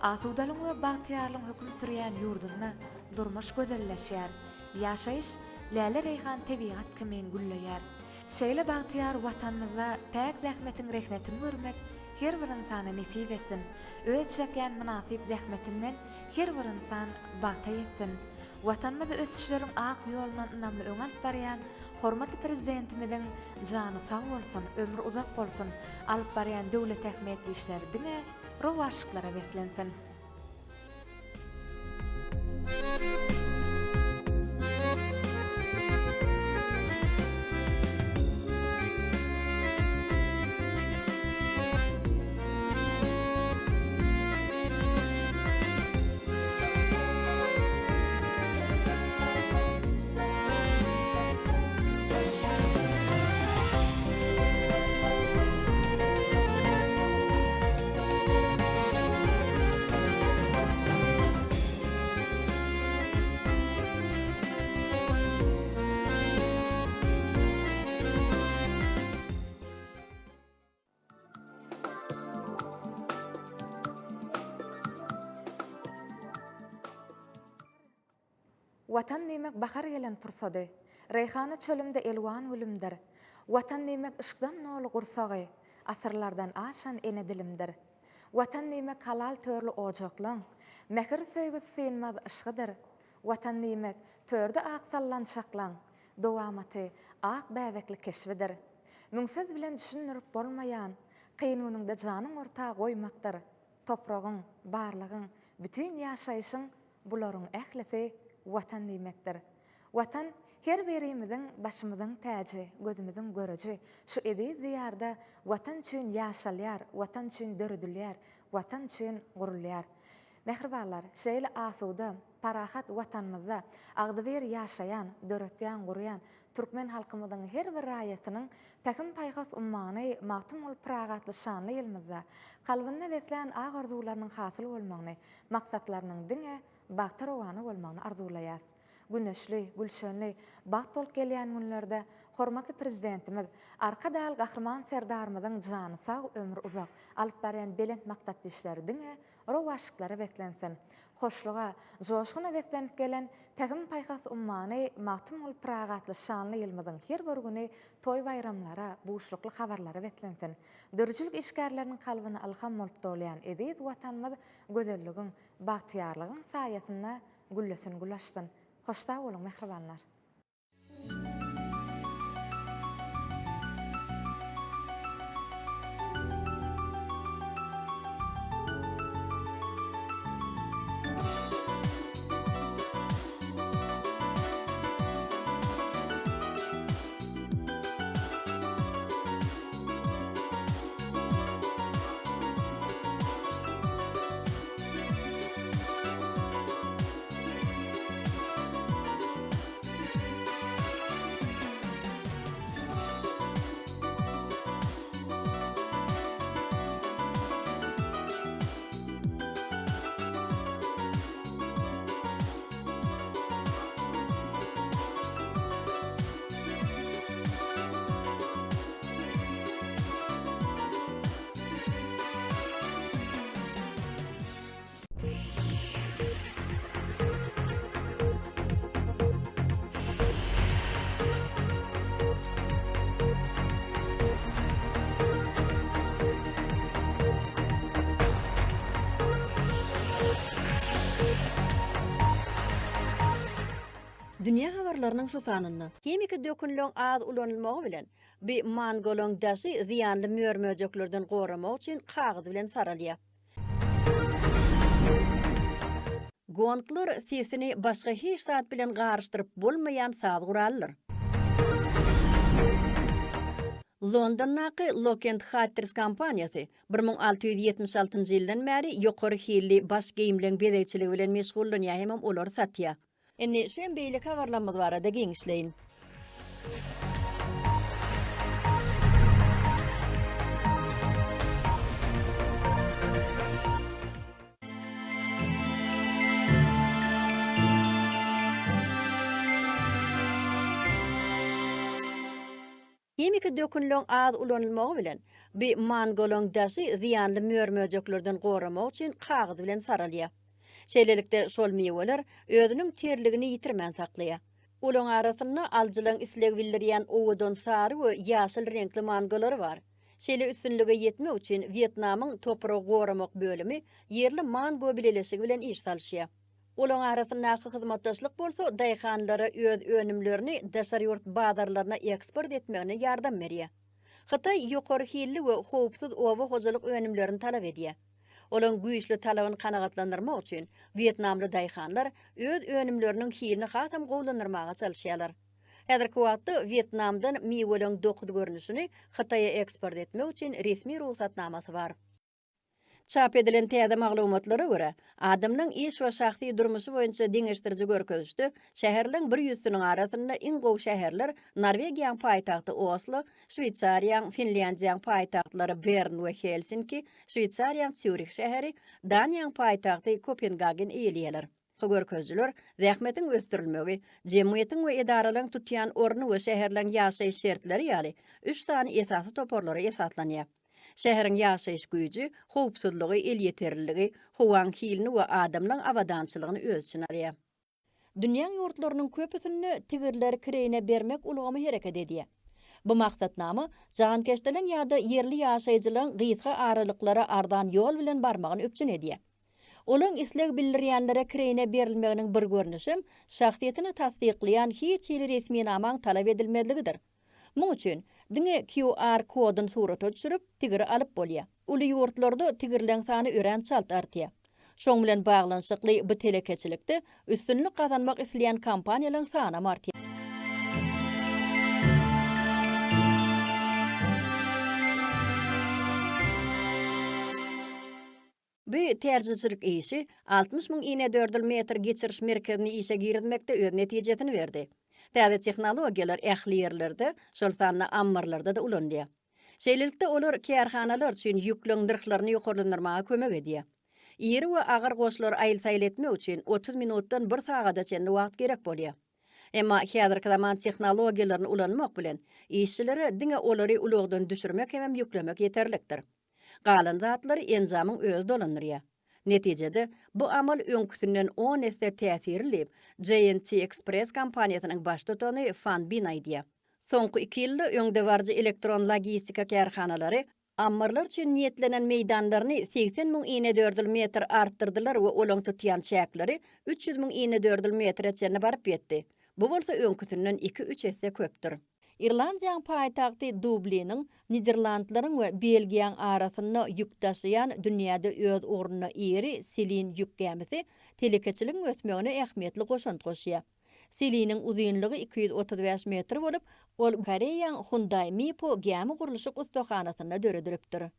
Asudalygyň we bagtyýarlygyň höküm sürýän ýurdunda durmuş gözelleşýär, ýaşaýyş läle-reýhan tebigat kimin gülleýär. Şeýle bagtyýar Watanymyzda päk zähmetiň rehnetini görmek her bir ynsana nesip etsin! Öz çekýän mynasyp zähmetinden her bir ynsan bagta ýetsin! Watanymyzy ösüşleriň ak ýolundan ynamly öňe alyp barýan hormatly Prezidentimiziň jany sag bolsun, ömri uzak bolsun, alyp barýan döwlet ähmiýetli işleri diňe rowaçlyklara beslensin! Watan diýmek bahar gelen pursady, Reýhana çölümde elwan gülümdir. Watan diýmek yşkdan doly gursagy, Asyrlardan aşan ene dilimdir. Watan diýmek halal törli ojaklaň, Mähir-söýgüsi synmaz yşgydyr. Watan diýmek, törde ak sallançaklaň, Dowamaty ak bäbekli keşbidir. Müň söz bilen düşündirip bolmaýan, Kyn günüňde janyň orta goýmakdyr. Topragyň, barlygyň, bütin ýaşaýşyň Bularyň ählisi Watan diýmekdir. Watan her birimiziň başymyzyň täji, gözümiziň göreji. Şu eziz Diýarda Watan üçin ýaşalýar, Watan üçin döredilýär, Watan üçin gurulýar. Mähribanlar, şeýle asuda, parahat Watanymyzda agzybir ýaşaýan, döretýän, gurýan türkmen halkymyzyň her bir raýatynyň Pähim-paýhas ummany Magtymguly Pyragy atly şanly ýylymyzda kalbynda beslän ak arzuwlarynyň hasyl bolmagyny, maksatlarynyň diňe bagta rowana bolmagyny arzuwlaýas. Güneşli, gülşenli, bagt bolup gelýän günlerde hormatly Prezidentimiz Arkadagly Gahryman Serdarymyzyň jany sag, ömri uzak, alyp barýan belent maksatly işleri diňe rowaçlyklara beslensin. Hoşluga, joşguna beslenip gelen Pähim-paýhas ummany Magtymguly Pyragy atly şanly ýylymyzyň her bir güni toý-baýramlara, buşlukly habarlara beslensin. Döredijilik işgärleriniň kalbyna ylham bolup dolýan eziz Watanymyz gözelligiň, bagtyýarlygyň saýasynda güllesin, gül açsyn! Hoş sag boluň, mähribanlar! Dünýä habarlarynyň şu sanynda. Himiki dökünleň az ulanylmagy bilen, bi mangolaň daşy zyýanly mör-möjeklerden goramak üçin kagyz bilen saralýar. Gonglar sesini başga hiç zat bilen garyşdyryp bolmaýan saz guralydyr. Londondaky Lockend Hatters kompaniýasy 1676-njy ýyldan bäri ýokary hilli baş geýimleň bezegçiligi bilen meşgullanýar hemem olary satýar. Indi şu hem beýleki habarlarymyz barada giňişleýin. Himiki dökünleň az ulanylmagy bilen, bi mangolaň daşy zyýanly mör-möjeklerden goramak üçin kagyz bilen saralýar. Şeýlelikde, şol miweler özüniň terligini ýitirmän saklaýar. Olaň arasynda alyjylaň isleg bildirýän owadan sary we ýaşyl reňkli mangolary bar. Şeýle üstünlige ýetmek üçin Wýetnamyň topragy goramak bölümi ýerli mango bileleşigi bilen iş salyşýar. Olaň arasyndaky hyzmatdaşlyk bolsa daýhanlara öz önümlerini daşary ýurt bazarlaryna eksport etmegine ýardam berýär. Hytaý ýokary hilli we howpsuz oba hojalyk önümlerini talap edýär. Olaň güýçli talabyny kanagatlandyrmak üçin wýetnamly daýhanlar öz önümleriniň hilini hasam gowulandyrmaga çalyşýarlar. Häzirki wagtda Wýetnamdan miweleň dokuz görnüşini Hytaýa eksport etmek üçin resmi rugsatnamasy bar. Çap edilen täze maglumatlara görä, adamlaň iş we şahsy durmuşy boýunça deňeşdiriji görkezişde şäherleň bir ýüzsüniň arasynda iň gowy şäherler Norwegiýaň paýtagty Oslo, Şweýsariýaň, Finlýandiýaň paýtagtlary Bern we Helsinki, Şweýsariýaň Sýurih şäheri, Daniýaň paýtagty Kopengagen eýeleýärler. Bu görkezijiler zähmetiň ösdürilmegi, jemgyýetiň we edaralaryň tutýan orny we şäherleň ýaşaýyş şertleri ýaly üç sany esasy toparlara esaslanýar. Şäheriň ýaşaýyş güýji, howpsuzlygy, elýeterliligi, howaň hilini we adamlaň abadançylygyny öz içine alýar. Dünýäň ýurtlarynyň köpüsinde tigirleri kireýine bermek ulgamy hereket edýär. Bu maksatnama jahankeşdeleň ýa-da ýerli ýaşaýjylaryň gysga aralyklara arzan ýol bilen barmagyny üpjün edýär. Olaň isleg bildirýänlere kireýine berilmeginiň bir görnüşem şahsyýetini tassyklaýan hiç hili resminamaň talap edilmezligidir. Muň üçin, diňe QR koduny surata düşürip, tigiri alyp bolýar. Uly ýurtlarda tigirleň sany örän çalt artýar. Şoň bilen baglanyşykly bu telekeçilikde üstünlik gazanmak isleýän kompaniýalaň sanam artýar. Bu terjiçilik işi 60 müň inedördül metr geçiriş merkezini işe girizmekde öz netijesini berdi. Täze tehnologiýalar ähli ýerlerde, şol sanda ammarlarda-da ulanylýar. Şeýlelikde, olar kärhanalar üçin ýükleň nyrhlaryny ýokarlandyrmaga kömek edýär. Iri we agyr goşlary aýyl-saýyl etmek üçin 30 minutdan bir sagada çenli wagt gerek bolýar. Emma häzirki zaman tehnologiýalaryny ulanmak bilen, işçilere diňe olary ulagdan düşürmek hemem ýüklemek ýeterlikdir. Galan zatlary enjamyň özi dolandyrýar. Netijede, bu amal öňküsinden on esse täsirli diýip, J&T Express kompaniýasynyň baştutany Fan Bin aýdýar. Soňky iki ýylda öňdebaryjy elektron logistika kärhanalary ammarlar üçin niýetlenen meýdanlaryny 80 müň inedördül metr artdyrdylar we olaň tutýan çäkleri 300 müň inedördül metre çenli baryp ýetdi. Bu bolsa öňküsinden iki-üç esse köpdür. Irlandiýaň paýtagty Dubliniň, Niderlandlaryň we Belgiýaň arasynda ýük daşaýan dünýäde öz ugrunda iri Selin ýük gämisi telekeçiligiň ösmegine ähmiýetli goşant goşýar. Seliniň uzynlygy 235 metr bolup, ol Koreýaň Hyundai Mipo gämi gurluşyk ussahanasynda döredilipdir.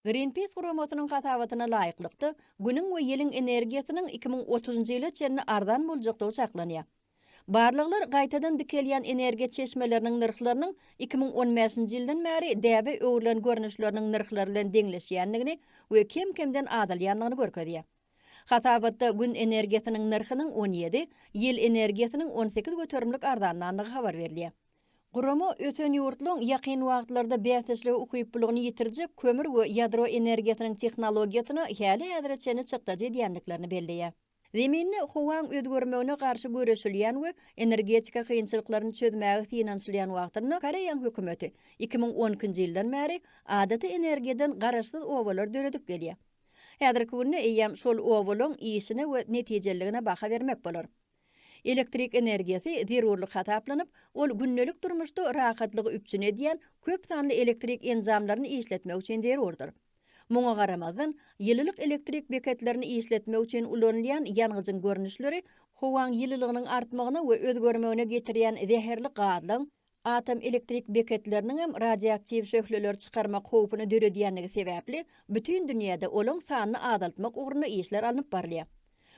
Greenpeace guramasynyň hasabatyna laýyklykda, Günüň we ýeliň energiýasynyň 2030-njy ýyla çenli arzan boljakdygy çaklanýar. Barlaglar gaýtadan dikelýän energiýa çeşmeleriniň nyrhlarynyň 2015-nji ýyldan bäri däbe öwrülen görnüşleriniň nyrhlary bilen deňleşýändigini we kem-kemden azalýandygyny görkezýär. Hasabatda Gün energiýasynyň nyrhynyň 17, ýel energiýasynyň 18 göterimlik arzanlandygy habar berilýär. Gurama ösen ýurtlaryň ýakyn wagtlarda bäsdeşlige ukyplylygyny ýitirjek kömür we ýadro energiýasynyň tehnologiýasyna häli-häzire çenli çykdajy edýändiklerini belleýär. Zeminde howaň özgermegine garşy göreşilýän we energetika kynçylyklaryny çözmäge synanyşylýan wagtynda Koreýaň hökümeti 2012-nji ýyldan bäri adaty energiýadan garaşsyz obalar döredip gelýär. Häzirki günde eýýäm şol obalaryň işine we netijeliligine baha bermek bolar. Elektrik energiýasy zerurlyk hasaplanyp, ol gündelik durmuşda rahatlygy üpjün edýän köp sanly elektrik enjamlaryny işletmek üçin zerurdyr. Muňa garamazdan, ýylylyk elektrik beketlerini işletmek üçin ulanylýan ýangyjyň görnüşleri howaň ýylylygynyň artmagyna we özgermegine getirýän zäherli gazlaryň, Atom elektrik beketleriniň hem radioaktiw şöhleleri çykarmak howpuny döredýänligi sebäpli, bütin dünýäde olaň sanyny azaltmak ugrunda işler alnyp barylýar.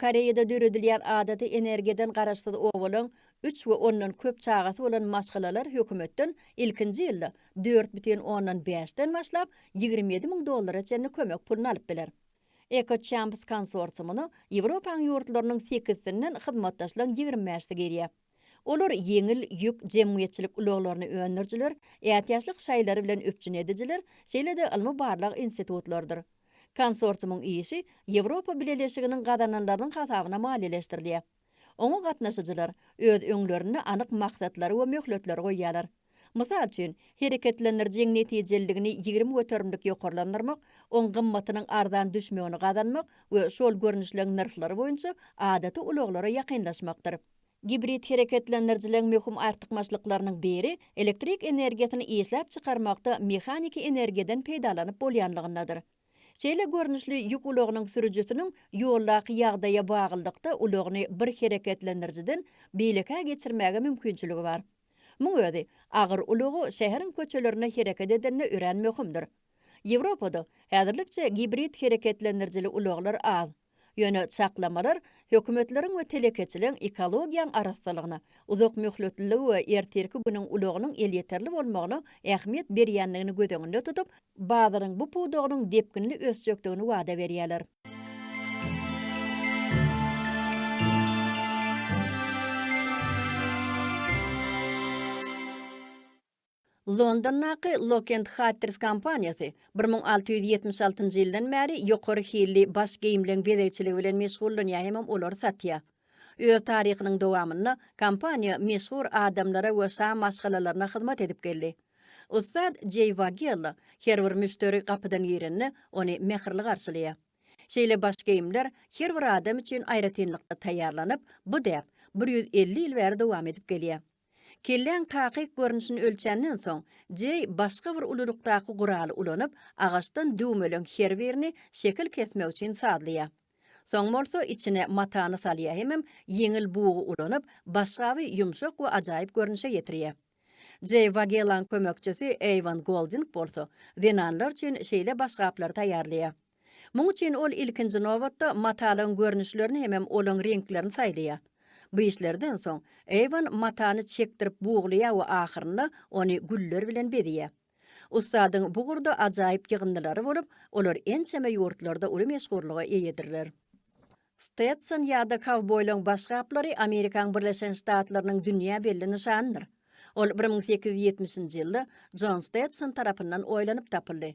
Koreýada döredilýän adaty energiýadan garaşsyz obalaň üç we ondan köp çagasy bolan maşgalalar hökümetden ilkinji ýylda dört bütin ondan bäşden başlap 27 müň dollara çenli kömek puluny alyp biler. EcoChamps konsorsiumyna Ýewropaň ýurtlarynyň sekizisinden hyzmatdaşlaryň ýigrimi bäşisi girýär. Olar ýeňil ýük jemgyýetçilik ulaglaryny öndürijiler, ätiýaçlyk şaýlary bilen üpjün edijiler, şeýle-de ylmy-barlag institutlarydyr. Konsorsiumyň işi Ýewropa Bileleşiginiň gazananlarynyň hasabyna maliýeleşdirilýär. Oňa gatnaşyjylar öz öňlerinde anyk maksatlary we möhletleri goýýarlar. Mysal üçin, hereketlendirijiň netijeliligini 20 göterimlik ýokarlandyrmak, oň gymmatynyň arzan düşmegini gazanmak we şol görnüşleň nyrhlary boýunça adaty ulaglara ýakynlaşmakdyr. Gibrid hereketlendirijileriň möhüm artykmaçlyklarynyň biri elektrik energiýasyny işläp çykarmakda mehaniki energiýadan peýdalanyp bolýanlygyndadyr. Şeýle görnüşli ýük ulagynyň sürüjisiniň ýoldaky ýagdaýa baglylykda ulagyny bir hereketlendirijiden beýlekä geçirmäge mümkinçiligi bar. Muň özi agyr ulagy şäheriň köçelerinde hereket edende örän möhümdir. Ýewropada häzirlikçe gibrid hereketlendirijili ulaglar az. Ýöne çaklamalar hökümetleriň we telekeçileň ekologiýaň arassalygyna, uzak möhletliligi we ertirki günüň ulagynyň elýeterli bolmagyna ähmiýet berýändigini göz öňünde tutup, bazaryň bu pudagynyň depginli ösjekdigini wada berýärler. Londondaky Lockend Hatters kompaniýasy 1676-njy ýyldan bäri ýokary hilli baş geýimleň bezegçiligi bilen meşgullanýar hemem olary satýar. Öz taryhynyň dowamynda kompaniýa meşhur adamlara we şa maşgalalaryna hyzmat edip geldi. Ussat Jeý Wagella her bir müşderi gapydan girende, ony mähirli garşylaýar. Şeýle baş geýimler her bir adam üçin aýratynlykda taýýarlanyp, bu däp 150 ýyl bäri dowam edip gelýär. Kelläň takyk görnüşini ölçänden soň, Jeý başga bir ululykdaky guraly ulanyp, agaçdan düwmeleň her birini şekil kesmek üçin sazlaýar. Soň bolsa içine matany salýar hemem ýeňil bugy ulanyp, başgaby ýumşak we ajaýyp görnüşe getirýär. Jeý Wagelaň kömekçisi Eýwan Golding bolsa, zenanlar üçin şeýle başgaplary taýýarlaýar. Muň üçin ol ilkinji nobatda matalaryň görnüşlerini hemem olaň reňklerini saýlaýar. Bu işlerden soň, Ewan matany çekdirip buglaýar we ahyrynda ony güller bilen bezeýär. Ussadyň bu ugurda ajaýyp ýygyndylary bolup, olar ençeme ýurtlarda uly meşhurlyga eýedirler. Stetson ýa-da kowboýlaň başgaplary Amerikaň Birleşen Ştatlarynyň dünýä belli nyşanydyr. Ol 1870-nji ýylda Jon Stetson tarapyndan oýlanyp tapyldy.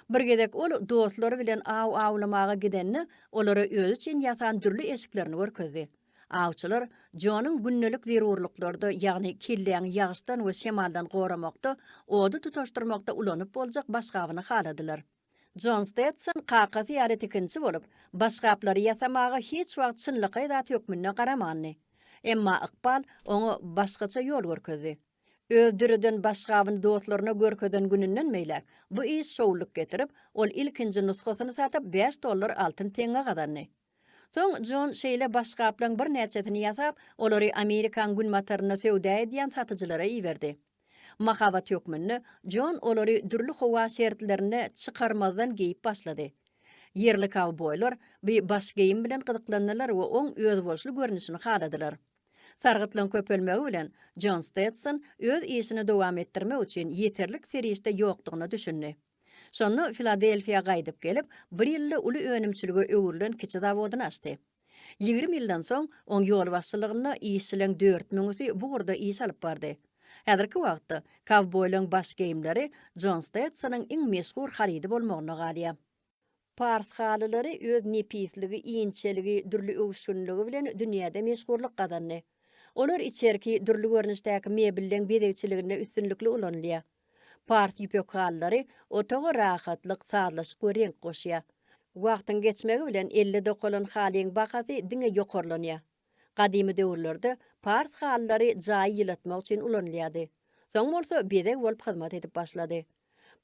Bir gezek ol dostlary bilen aw awlamaga gidende, olara özi üçin ýasan dürli eşiklerini görkezdi. Awçylar Jonuň gündelik zerurlyklarda, ýagny kelläňi ýagyşdan we şemaldan goramakda, ody tutaşdyrmakda ulanyp boljak başgabyny haladylar. Jon Stetson kakasy ýaly tikinçi bolup, başgaplary ýasamaga hiç wagt çynlakaý zat hökmünde garamandy. Emma ykbal oňa başgaça ýol görkezdi. Öz döreden başgabyny dostlaryna görkezen gününden beýläk, bu iş şowlulyk getirip, ol ilkinji nusgasyny satyp, bäş dollar altyn teňňe gazandy. Soň Jon şeýle başgaplaň birnäçesini ýasap, olary Amerikaň günbatarynda söwda edýän satyjylara iberdi. Mahabat hökmünde Jon olary dürli howa şertlerinde çykarmazdan geýip başlady. Ýerli kowboýlar bu baş geýim bilen gyzyklandylar we oň özboluşly görnüşini haladylar. Sargytlaryň köpelmegi bilen Jon Stetson öz işini dowam etdirmek üçin ýeterlik serişde ýokdugyna düşündi. Şonda Filadelfiýa gaýdyp gelip, bir ýylda uly önümçilige öwrülen kiçi zawodyny açdy. 20 ýyldan soň, oň ýolbaşçylygynda işçileň dört müňüsi bu ugurda iş alyp bardy. Häzirki wagtda kowboýlaň baş geýimleri Jon Stetsonyň iň meşhur harydy bolmagynda galýar. Pars halylary öz nepisligi, inçeligi, dürli öwüşginligi bilen dünýäde meşhurlyk gazandy. Olar içerki dürli görnüşdäki mebelleň bezegçiliginde üstünlikli ulanylýar. Pars ýüpek halylary otaga rahatlyk, sazlaşyk we reňk goşýar. Wagtyň geçmegi bilen elde dokalan halyň bahasy diňe ýokarlanýar. Gadymy döwürlerde pars halylary jaýy ýylatmak üçin ulanylýardy. Soň bolsa bezeg bolup hyzmat edip başlady.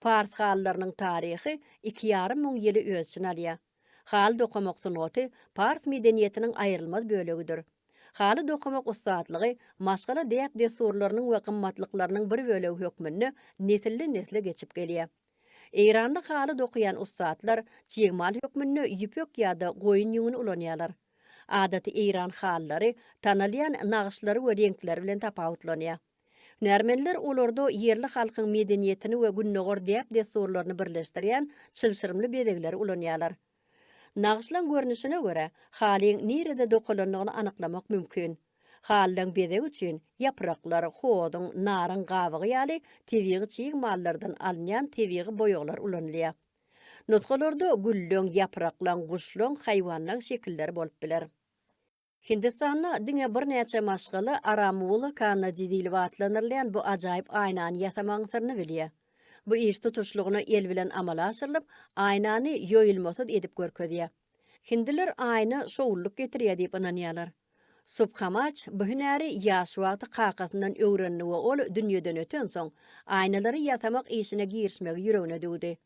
Pars halylarynyň taryhy iki ýarym müň ýyly öz içine alýar. Haly dokamak sungaty pars medeniýetiniň aýrylmaz bölegidir. Haly dokamak ussatlygy maşgala däp-dessurlarynyň we gymmatlyklarynyň bir bölegi hökmünde nesilden-nesle geçip gelýär. Eýranda haly dokaýan ussatlar çig mal hökmünde ýüpek ýa-da goýun ýüňüni ulanýarlar. Adaty eýran halylary tanalýan nagyşlary we reňkleri bilen tapawutlanýar. Hünärmenler olarda ýerli halkyň medeniýetini we gündogar däp-dessurlaryny birleşdirýän çylşyrymly bezegleri ulanýarlar. Nagyşlaň görnüşine görä, halyň nirede dokalandygyny anyklamak mümkin. Halylaň bezegi üçin ýapraklar, hozuň, naryň gabygy ýaly tebigy çig mallardan alynýan tebigy boýaglar ulanylýar. Nusgalarda gülleň, ýapraklaň, guşlaň, haýwanlaň şekilleri bolup biler. Hindistanda diňe birnäçe maşgala Aramula Kannadi diýlip atlandyrylýan bu ajaýyp aýnany ýasamagyň syryny bilýär. Bu iş tutuşlygyna el bilen amala aşyrylyp, aýnany ýoýulmasyz edip görkezýär. Hindiler aýna şowlulyk getirýär diýip ynanýarlar. Subhamaç bu hünäri ýaş wagty kakasyndan öwrendi we ol dünýeden ötensoň, aýnalary ýasamak işine girişmegi ýüregine düwdi.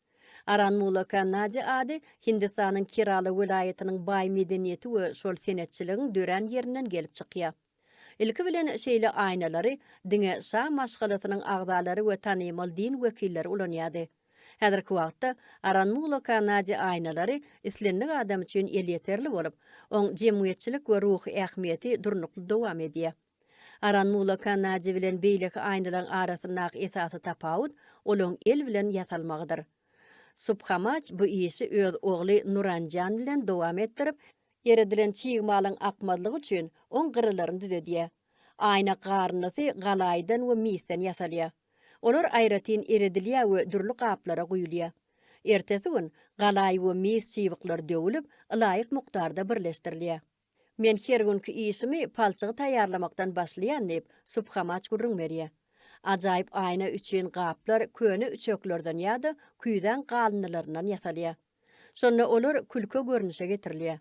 Aranmula Kannadi ady Hindistanyň Kerala welaýatynyň baý medeniýeti we şol senetçiligiň dörän ýerinden gelip çykýar. Ilki bilen şeýle aýnalary diňe şa maşgalasynyň agzalary we tanymal din wekilleri ulanýardy. Häzirki wagtda Aranmula Kannadi aýnalary islendik adam üçin elýeterli bolup, oň jemgyýetçilik we ruhy ähmiýeti durnukly dowam edýär. Aranmula Kannadi bilen beýleki aýnalaryň arasyndaky esasy tapawut olaň el bilen ýasalmagydyr. Subhamaç bu işi öz ogly Nuranjan bilen dowam etdirip, eredilen çig malyň akmazlygy üçin oň gyralaryny düzedýär. Aýna garyndysy galaýydan we misden ýasalýar. Olar aýratyn eredilýär we dürli gaplara guýulýar. Ertesi gün galaýy we mis çybyklary döwülip, ylaýyk mukdarda birleşdirilýär. Men her günki işimi palçygy taýýarlamakdan başlaýan diýip, Subhamaç gürrüň berýär. Ajaýyp aýna üçin gaplar köne üçeklerden ýa-da küýzäň galyndylaryndan ýasalýar. Şonda olar külke görnüşe getirilýär.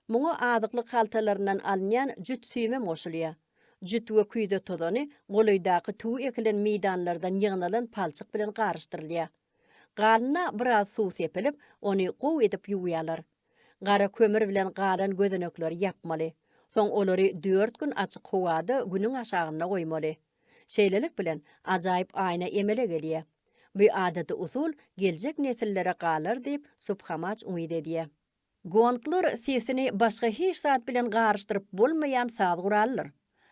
Muňa azyklyk haltalaryndan alynýan jüt süýümem goşulýar. Jüt we küýze tozany golaýdaky tüwi ekilen meýdanlardan ýygnalan palçyk bilen garyşdyrylýar. Galynda biraz suw sepilip, ony gowy edip ýuwýarlar. Gara kömür bilen galan gözenekleri ýapmaly. Soň olary dört gün açyk howada günüň aşagynda goýmaly. Şeýlelik bilen, ajaýyp aýna emele gelýär. Bu adaty usul geljek nesillere galar diýip, Subhamaç umyt edýär. Gonglar sesini başga hiç zat bilen garyşdyryp bolmaýan saz guralydyr.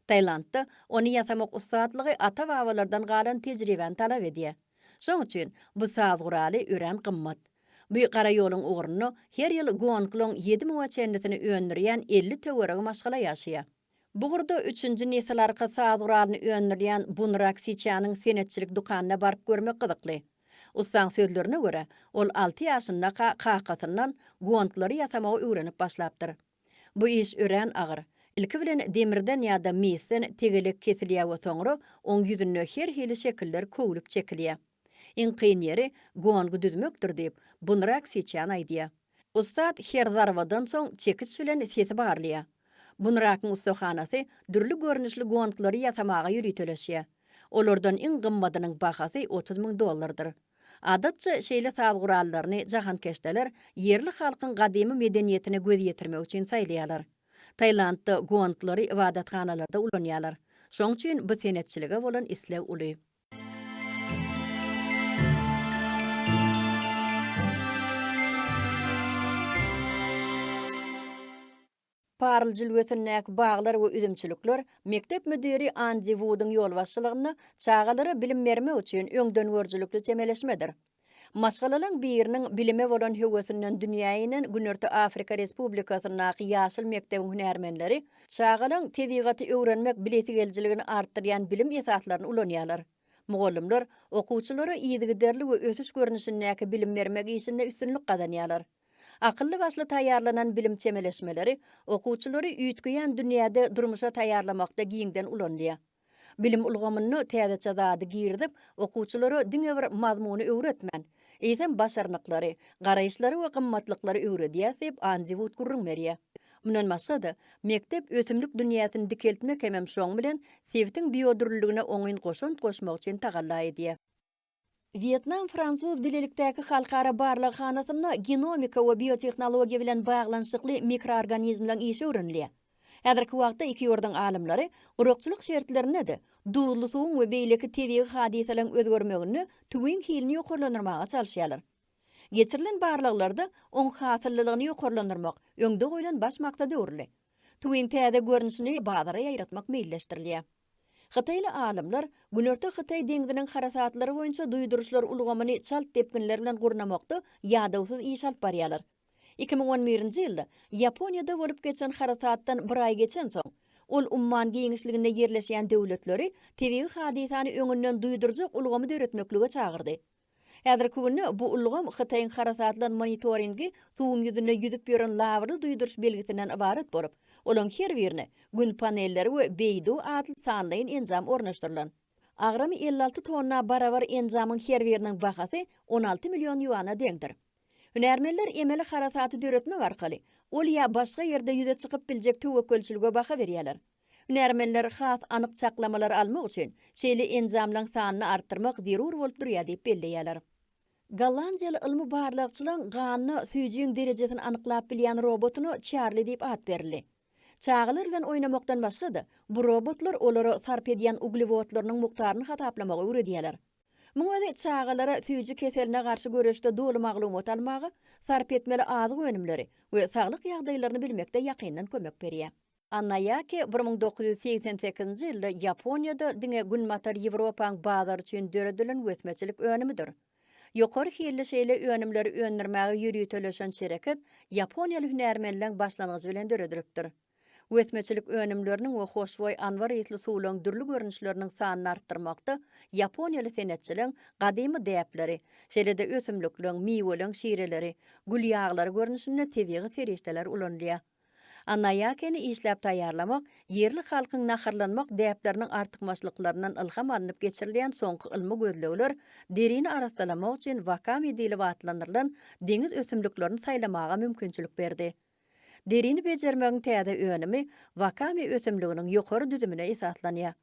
Tailandda ony ýasamak ussatlygy ata-babalardan galan tejribäni talap edýär. Şoň üçin bu saz guraly örän gymmat. Bu gara ýoluň ugrunda her ýyl gonglaň ýedi müňe çenlisini öndürýän 50 töweregi maşgala ýaşaýar. Bu ugurda üçünji nesil arka saz guralyny öndürýän Bunrak Siçanyň senetçilik dükanyna baryp görmek gyzykly. Ussaň sözlerine görä, ol alty ýaşyndaka kakasyndan gonglary ýasamagy öwrenip başlapdyr. Bu iş örän agyr. Ilki bilen demirden ýa-da misden tegelek kesilýär we soňra oň ýüzünde her hili şekiller köwlüp çekilýär. Iň kyn ýeri gongy düzmekdir diýip, Bunrak Siçan aýdýar. Ussat her zarbadan soň çekiç bilen sesi barlaýar. Bunrakyň ussahanasy dürli görnüşli gonglary ýasamaga ýöriteleşýär. Olardan iň gymmadynyň bahasy 30 müň dollardyr. Adatça, şeýle saz gurallaryny jahankeşdeler ýerli halkyň gadymy medeniýetine göz ýetirmek üçin saýlaýarlar. Tailandda gondlary ybadathanalarda ulanýarlar. Şoň üçin bu senetçilige bolan isleg uly. Parl jülgesindäki baglar we üzümçilikler mekdep müdiri Andi Wudyň ýolbaşçylygynda çagalara bilim bermek üçin öňdengörüjilikli çemeleşmedir. Maşgalalaň biriniň bilime bolan höwesinden dünýä inen Günorta Afrika Respublikasyndaky ýaşyl mekdebiň hünärmenleri çagalaň tebigaty öwrenmek bilesigelijiligini artdyrýan bilim esaslaryny ulanýarlar. Mugallymlar okuwçylara yzygiderli we ösüş görnüşindäki bilim bermek işinde üstünlik gazanýarlar. Akylly-başly taýýarlanan bilim çemeleşmeleri okuwçylary üýtgeýän dünýäde durmuşa taýýarlamakda giňden ulanylýar. Bilim ulgamynda täzeçe zady girizip, okuwçylara diňe bir mazmuny öwretmän, eýsem başarnyklary, garaýyşlary we gymmatlyklary öwredýär diýip, Andi Wud gürrüň berýär. Mundan başga-da, mekdep ösümlik dünýäsini dikeltmek hemem şoň bilen sebitiň biodürlüligine oňyn goşant goşmak üçin tagalla edýär. Wýetnam-fransuz bilelikdäki halkara barlaghanasynda genomika we biotehnologiýa bilen baglanyşykly mikroorganizmleň işi öwrenilýär. Häzirki wagtda iki ýurduň alymlary gurakçylyk şertlerinde-de duzly suwuň we beýleki tebigy hadysalaryň özgermeginde tüwiň hilini ýokarlandyrmaga çalyşýarlar. Geçirilen barlaglarda oň hasyllylygyny ýokarlandyrmak öňde goýlan baş maksada öwrüldi. Tüwiň täze görnüşini bazara ýaýratmak meýilleşdirilýär. Hytaýly alymlar Günorta Hytaý deňziniň harasatlary boýunça duýduryşlar ulgamyny çalt depginler bilen gurnamakda ýadawsyz iş alyp barýarlar. 2011-nji ýylda Ýaponiýada bolup geçen harasatdan bir aý geçensoň, ol umman giňişliginde ýerleşýän döwletleri tebigy hadysany öňünden duýdurjak ulgamy döretmeklige çagyrdy. Häzirki günde bu ulgam Hytaýyň harasatlar monitoringi suwuň ýüzünde ýüzüp ýören labyrly duýduryş belgisinden ybarat bolup, olaryň her birine Gün panelleri we Beidou atly sanlaýyn enjam ornaşdyrylan. Agramy 56 tonna barabar enjamyň her biriniň bahasy 16 million ýuana deňdir. Hünärmenler emeli harasaty döretmek arkaly ol ýa başga ýerde ýüze çykyp biljek töwekgelçilige baha berýärler. Hünärmenler has anyk çaklamalary almak üçin şeýle enjamlaryň sanyny artdyrmak zerur bolup durýar diýip belleýärler. Gollandiýaly ylmy barlagçylaryň ganda süýjüň derejesini anyklap bilýän robotyna Çarli diýip at berildi. Çagalar bilen oýnamakdan başga-da, bu robotlar olara sarp edýän uglewodlarynyň mukdaryny hasaplamagy öwredýärler. Muň özi çagalara süýji keseline garşy göreşde doly maglumat almaga, sarp etmeli azyk önümleri we saglyk ýagdaýlaryny bilmekde ýakyndan kömek berýär. Annaýake 1988-nji ýylda Ýaponiýada diňe Günbatar Ýewropaň bazary üçin döredilen wesmeçilik önümidir. Ýokary hilli şeýle önümleri öndürmäge ýöriteleşen şereket ýaponiýaly hünärmenleň başlangyjy bilen döredilipdir. Wesmeçilik önümleriniň we hoşboý anbar ysly suwlaryň dürli görnüşleriniň sanyny artdyrmakda ýaponiýaly senetçileň gadymy däpleri, şeýle-de ösümlikleň, miweleň şireleri, gül ýaglary görnüşinde tebigy serişdeler ulanylýar. Annaýakeni işläp taýýarlamak ýerli halkyň naharlanmak däpleriniň artykmaçlyklaryndan ylham alnyp geçirilýän soňky ylmy gözlegler derini arassalamak üçin wakami diýlip atlandyrylan deňiz ösümliklerini saýlamaga mümkinçilik berdi. Derini bejermegiň täze önümi wakami ösümliginiň ýokary düzümine esaslanýar.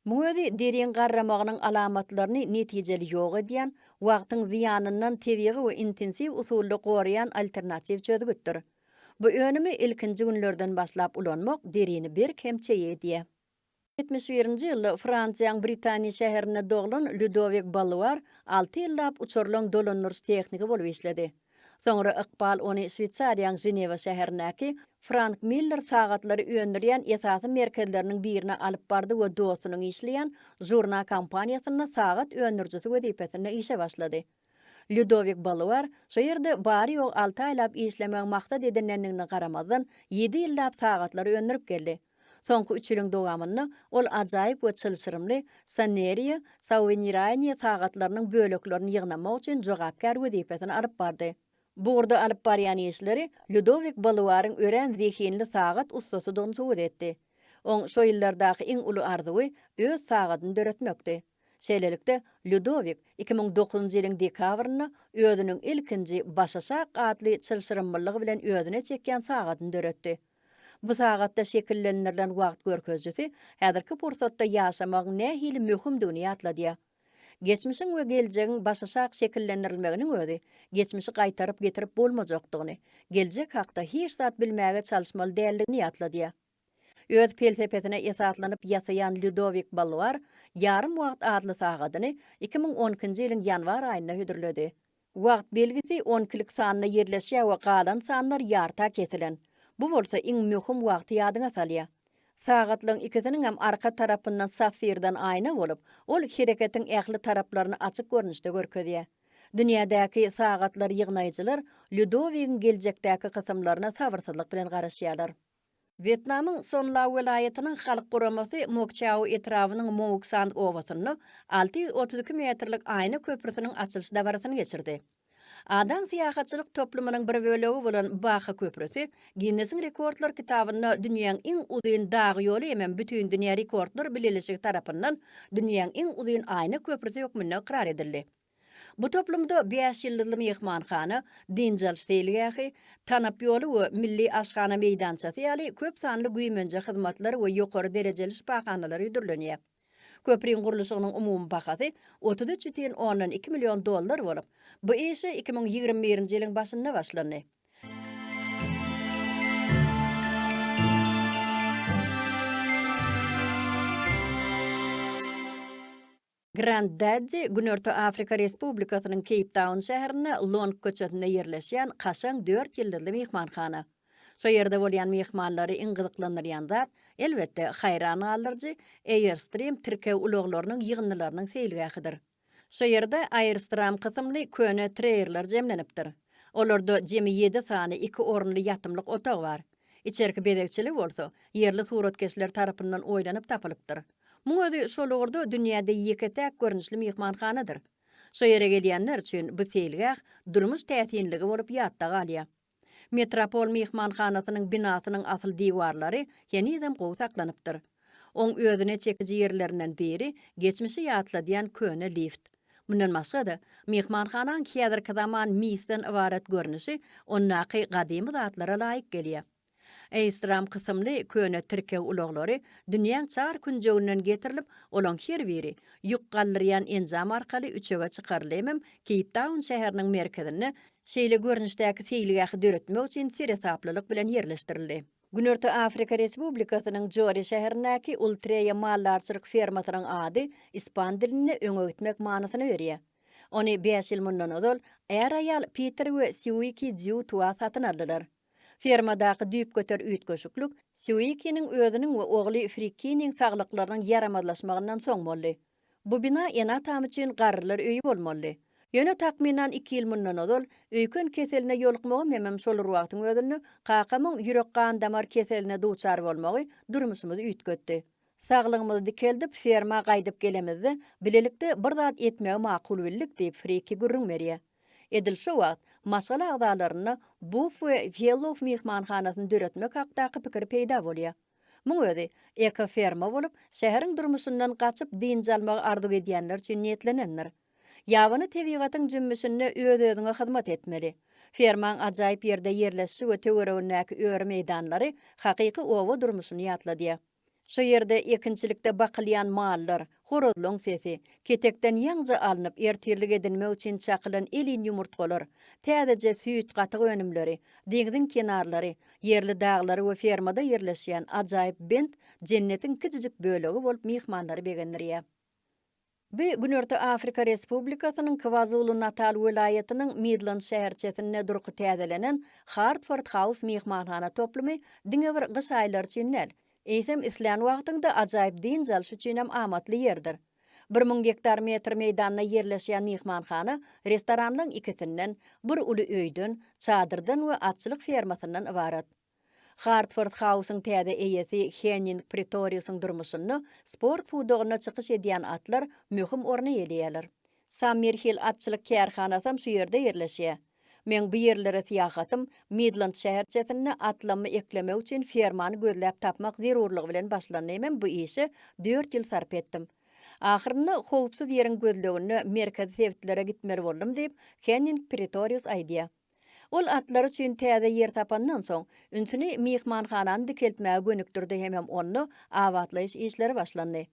Muň özi deriň garramagynyň alamatlaryny netijeli ýok edýän, wagtyň zyýanyndan tebigy we intensiw usulda goraýan alternatiw çözgütdir. Bu önümi ilkinji günlerden başlap ulanmak derini berk hem çeýe edýär. Ýetmiş birinji ýylda Fransiýaň Britaniýa şäherinde doglan Lýudowik Balluar alty ýyllap uçarlaryň dolandyryş tehnigi bolup işledi. Soňra ykbal ony Şweýsariýaň Ženewa şäherindäki Frank Miller sagatlary öndürýän esasy merkezleriniň birine alyp bardy we dostunyň işleýän Journa kompaniýasynda sagat öndürijisi wezipesinde işe başlady. Lýudowik Baluar şo ýerde bary-ýogy alty aýlap işlemegi maksat edinendigine garamazdan, ýedi ýyllap sagatlary öndürip geldi. Soňky üç ýylyň dowamynda ol ajaýyp we çylşyrymly Sonnerie Sauveniraenie sagatlarynyň böleklerini ýygnamak üçin jogapkär wezipesini alyp bardy. Bu ugurda alyp barýan işleri Lýudowik Baluaryň örän zehinli sagat ussasydygyny subut etdi. Oň şo ýyllardaky iň uly arzuwy öz sagadyny döretmekdi. Şeýlelikde, Lýudowik 2009-njy ýylyň dekabrynda özüniň ilkinji Başaşak atly çylşyrymlylygy bilen özüne çekýän sagadyny döretdi. Bu sagatda şekillendirilen wagt görkezijisi häzirki pursatda ýaşamagyň nähili möhümdigini ýatladýar. Geçmişiň we geljegiň başaşak şekillendirilmeginiň özi geçmişi gaýtaryp getirip bolmajakdygyny, geljek hakda hiç zat bilmäge çalyşmaly däldigini ýatladýar. Öz pelsepesine esaslanyp ýasaýan Lýudowik Balluar Ýarym wagt atly sagadyny 2012-nji ýylyň ýanwar aýynda hödürledi. Wagt belgisi on ikilik sanda ýerleşýär we galan sanlar ýarta kesilen. Bu bolsa iň möhüm wagty ýadyňa salýar. Sagatlaryň ikisiniňem arka tarapyndan safirden aýna bolup, ol hereketiň ähli taraplaryny açyk görnüşde görkezýär. Dünýädäki sagatlary ýygnaýjylar Lýudowigiň geljekdäki kysymlaryna sabyrsyzlyk bilen garaşýarlar. Wýetnamyň Son La welaýatynyň Halk guramasy Mok Çao etrabynyň Mouk San obasynda 632 metrlik aýna köprüsiniň açylyş dabarasyny geçirdi. Adang syýahatçylyk toplumynyň bir bölegi bolan Baha köprüsi Ginnesiň rekordlar kitabynda dünýäň iň uzyn dag ýoly hemem Bütindünýä rekordlar bileleşigi tarapyndan dünýäň iň uzyn aýna köprüsi hökmünde ykrar edildi. Bu toplumda bäş ýyldyzly myhmanhana, dynç alyş seýilgähi, tanap ýoly we milli aşhana meýdançasy ýaly köp sanly güýmenje hyzmatlar we ýokary derejeli şypahanalar hödürlenýär. Köpriň gurluşygynyň umumy bahasy 33 bütin ondan iki million dollar bolup, bu işe 2021-nji ýylyň başynda başlandy. Grand Daddy Günorta Afrika Respublikasynyň Keýptaun şäherinde Long köçesinde ýerleşýän kaşaň dört ýyldyzly myhmanhana. Şo ýerde bolýan myhmanlary iň gyzyklandyrýan zat, elbetde, haýran galdyryjy Airstream tirkeg ulaglarynyň ýygyndylarynyň seýilgähidir. Şo ýerde Airstram kysymly köne treýerler jemlenipdir. Olarda jemi ýedi sany iki orunly ýatymlyk otag bar. Içerki bezegçiligi bolsa, ýerli suratkeşler tarapyndan oýlanyp tapylypdyr. Muň özi şol ugurda dünýäde ýeke-täk görnüşli myhmanhanadyr. Şo ýere gelýänler üçin bu seýilgäh durmuş täsinligi bolup ýatda galýar. Metropol myhmanhanasynyň binasynyň asyl diwarlary henizem gowy saklanypdyr. Oň özüne çekiji ýerlerinden biri geçmişi ýatladýan köne lift. Mundan başga-da, myhmanhanaň häzirki zaman misden ybarat görnüşi ondaky gadymy zatlara laýyk gelýär. Airstream kysymly köne tirkeg ulaglary dünýäň çar künjeginden getirilip, olaň her biri ýük galdyrýan enjam arkaly üçege çykaryldy hemem Keýptaun şäheriniň merkezinde şeýle görnüşdäki seýilgähi döretmek üçin seresaplylyk bilen ýerleşdirildi. Günorta Afrika Respublikasynyň Jori şäherindäki Ultreýa maldarçylyk fermasynyň ady ispan dilinde öňe gitmek manysyny berýär. Ony bäş ýyl mundan ozal är-aýal Piter we Sýuiki Dzýu Tua satyn aldylar. Fermadaky düýpgöter üýtgeşiklik Sýuikiniň özüniň we ogly Frikkiniň saglyklarynyň ýaramazlaşmagyndan soň boldy. Bu bina ene-atam üçin garrylar öýi bolmalydy. Ýöne takmynan iki ýyl mundan ozal, öýken keseline ýolukmagym hemem şol bir wagtyň özünde kakamyň ýürek-gan damar keseline duçar bolmagy durmuşymyzy üýtgetdi. Saglygymyzy dikeldip, ferma gaýdyp gelemizde, bilelikde bir zat etmegi makul bildik diýip, Friki gürrüň berýär. Edil şo wagt, maşgala agzalarynda Buff we Fellow myhmanhanasyny döretmek hakdaky pikir peýda bolýar. Muň özi ekoferma bolup, şäheriň durmuşyndan gaçyp dynç almagy arzuw edýänler üçin niýetlenendir. Ýabany tebigatyň jümmüşinde öz-özüňe hyzmat etmeli. Fermaň ajaýyp ýerde ýerleşişi we töweregindäki öri meýdanlary hakyky oba durmuşyny ýatladýar. Şo ýerde ekinçilikde bakylýan mallar, horazlaň sesi, ketekden ýaňja alnyp ertirlik edinmek üçin çakylan elin ýumurtgalar, täzeje süýt, gatyk önümleri, deňziň kenarlary, ýerli daglary we fermada ýerleşýän ajaýyp bent jennetiň kiçijik bölegi bolup myhmanlary begendirýär. Bu Günorta Afrika Respublikasynyň Kwazulu-Natal welaýatynyň Midlend şäherçesinde durky täzelenen Hartford House myhmanhana toplumy diňe bir gyş aýlary üçin däl, eýsem islän wagtyňda ajaýyp dynç alyş üçinem amatly ýerdir. 1000 gektar metr meýdanda ýerleşýän myhmanhana restoranlaryň ikisinden, bir uly öýden, çadyrdan we atçylyk fermasyndan ybarat. Hartford Hausyň täze eýesi Henning Pretoriusyň durmuşynda sport pudagynda çykyş edýän atlar möhüm orny eýeleýärler. Sammerhill atçylyk kärhanasam şu ýerde ýerleşýär. Meň bu ýerlere syýahatym Midlend şäherçesinde atlammy eklemek üçin fermany gözläp tapmak zerurlygy bilen başlandy hemem bu işe dört ýyl sarp etdim. Ahyrynda howpsuz ýeriň gözleginde merkezi sebitlere gitmeli boldum diýip, Henning Pretorius aýdýar. Ol atlar üçin täze ýer tapandan soň, ünsüni myhmanhanany dikeltmäge gönükdirdi hemem onda abatlaýyş işleri başlandy.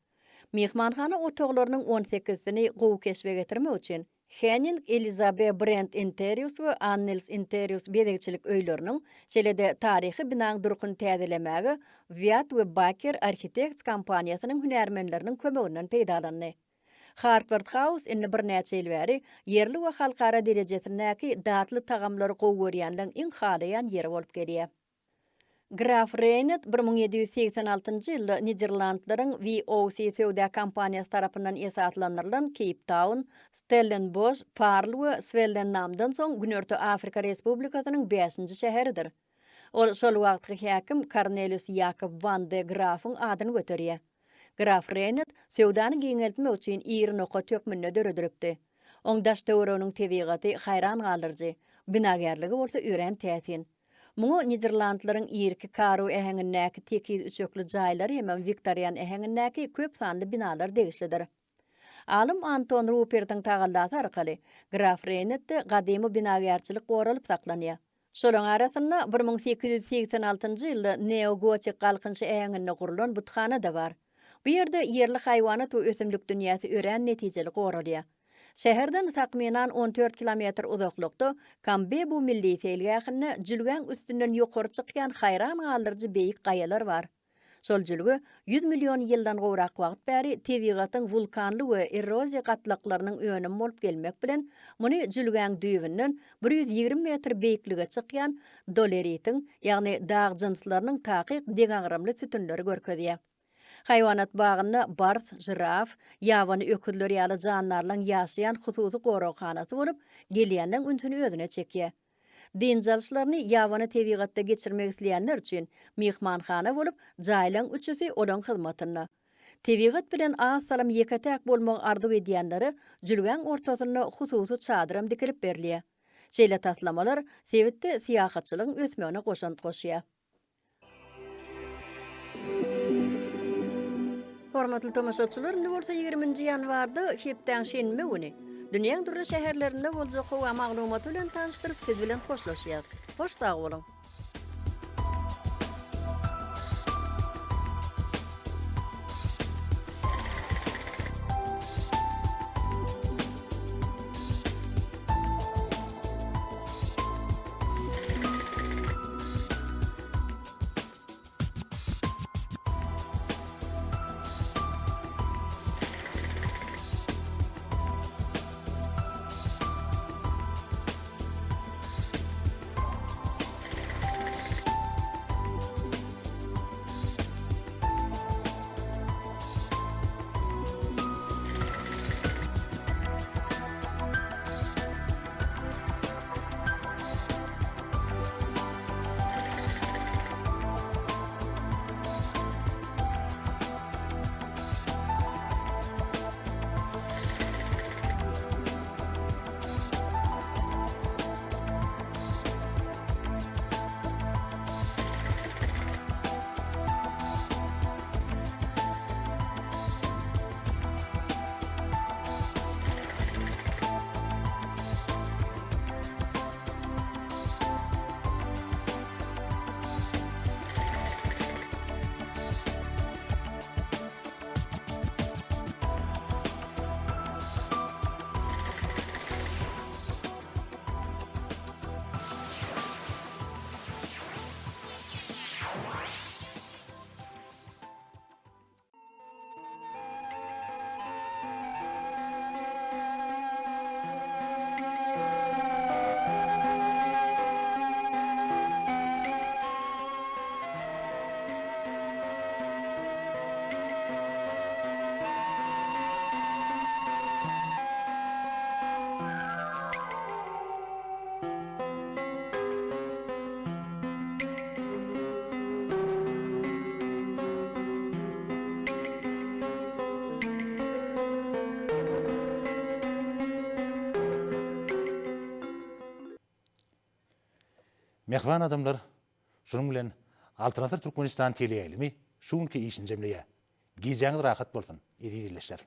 Myhmanhana otaglarynyň on sekizisini gowy keşbe getirmek üçin, Henning, Elizabe Brend Interius we Annels Interius bezegçilik öýleriniň, şeýle-de taryhy binaň durkuny täzelemäge Wýat we Baker Architects kompaniýasynyň hünärmenleriniň kömeginden peýdalandy. Hartward House indi birnäçe ýyl bäri ýerli we halkara derejesindäki datly tagamlary gowy görýänleň iň halaýan ýeri bolup gelýär. Graf Reýnet 1786-njy ýylda Niderlandlaryň VOC söwda kompaniýasy tarapyndan esaslandyrylan Keýptaun, Stellenboş, Parl we Swellennamdan soň Günorta Afrika Respublikasynyň bäşinji şäheridir. Ol şol wagtky häkim Kornelius Ýakob wan de Grafyň adyny göterýär. Graf Reýnet söwdany giňeltmek üçin iri nokat hökmünde döredilipdi. Oň daş-töwereginiň tebigaty haýran galdyryjy, binagärligi bolsa örän täsin. Muňa Niderlandlaryň irki Karo äheňindäki tekiz üçekli jaýlary hemem wiktorian äheňindäki köp sanly binalar degişlidir. Alym Anton Rupertiň tagallasy arkaly Graf Reýnetde gadymy binagärçilik goralyp saklanýar. Şolaryň arasynda 1886-njy ýylda neogotik galkynyş äheňinde gurlan buthana-da bar. Bu ýerde ýerli haýwanat we ösümlik dünýäsi örän netijeli goralýar. Şäherden takmynan 14 kilometr uzaklykda Kambebu milli seýilgähinde jülgäň üstünden ýokary çykýan haýran galdyryjy beýik gaýalar bar. Şol jülge ýüz million ýyldan gowrak wagt bäri tebigatyň wulkanly we erroziýa gatlaklarynyň önümi bolup gelmek bilen, muny jülgäň düýbünden 120 metr beýiklige çykýan doleritiň, ýagny dag jynslarynyň takyk deňagramly sütünleri görkezýär. Haýwanat bagynda bars, žiraf, ýabany öküzler ýaly jandarlaň ýaşaýan hususy goraghanasy bolup, gelýänleň ünsüni özüne çekýär. Dynç alyşlaryny ýabany tebigatda geçirmek isleýänler üçin myhmanhana bolup, jaýlaň üçüsi olaň hyzmatynda. Tebigat bilen az salym ýeke-täk bolmagy arzuw edýänlere jülgäň ortasynda hususy çadyram dikilip berilýär. Şeýle taslamalar sebitde syýahatçylygyň ösmegine goşant goşýar. Hormatly tomaşaçylar, indi bolsa 20-nji ýanwarda hepdäň şenbe güni dünýäň dürli şäherlerinde boljak howa maglumaty bilen tanyşdyryp siz bilen hoşlaşýas. Hoş sag boluň! Mähriban adamlar, şunuň bilen Altyn asyr Türkmenistan teleýaýlymy şu günki işini jemleýär. Gijäňiz rahat bolsun, eziz ildeşler!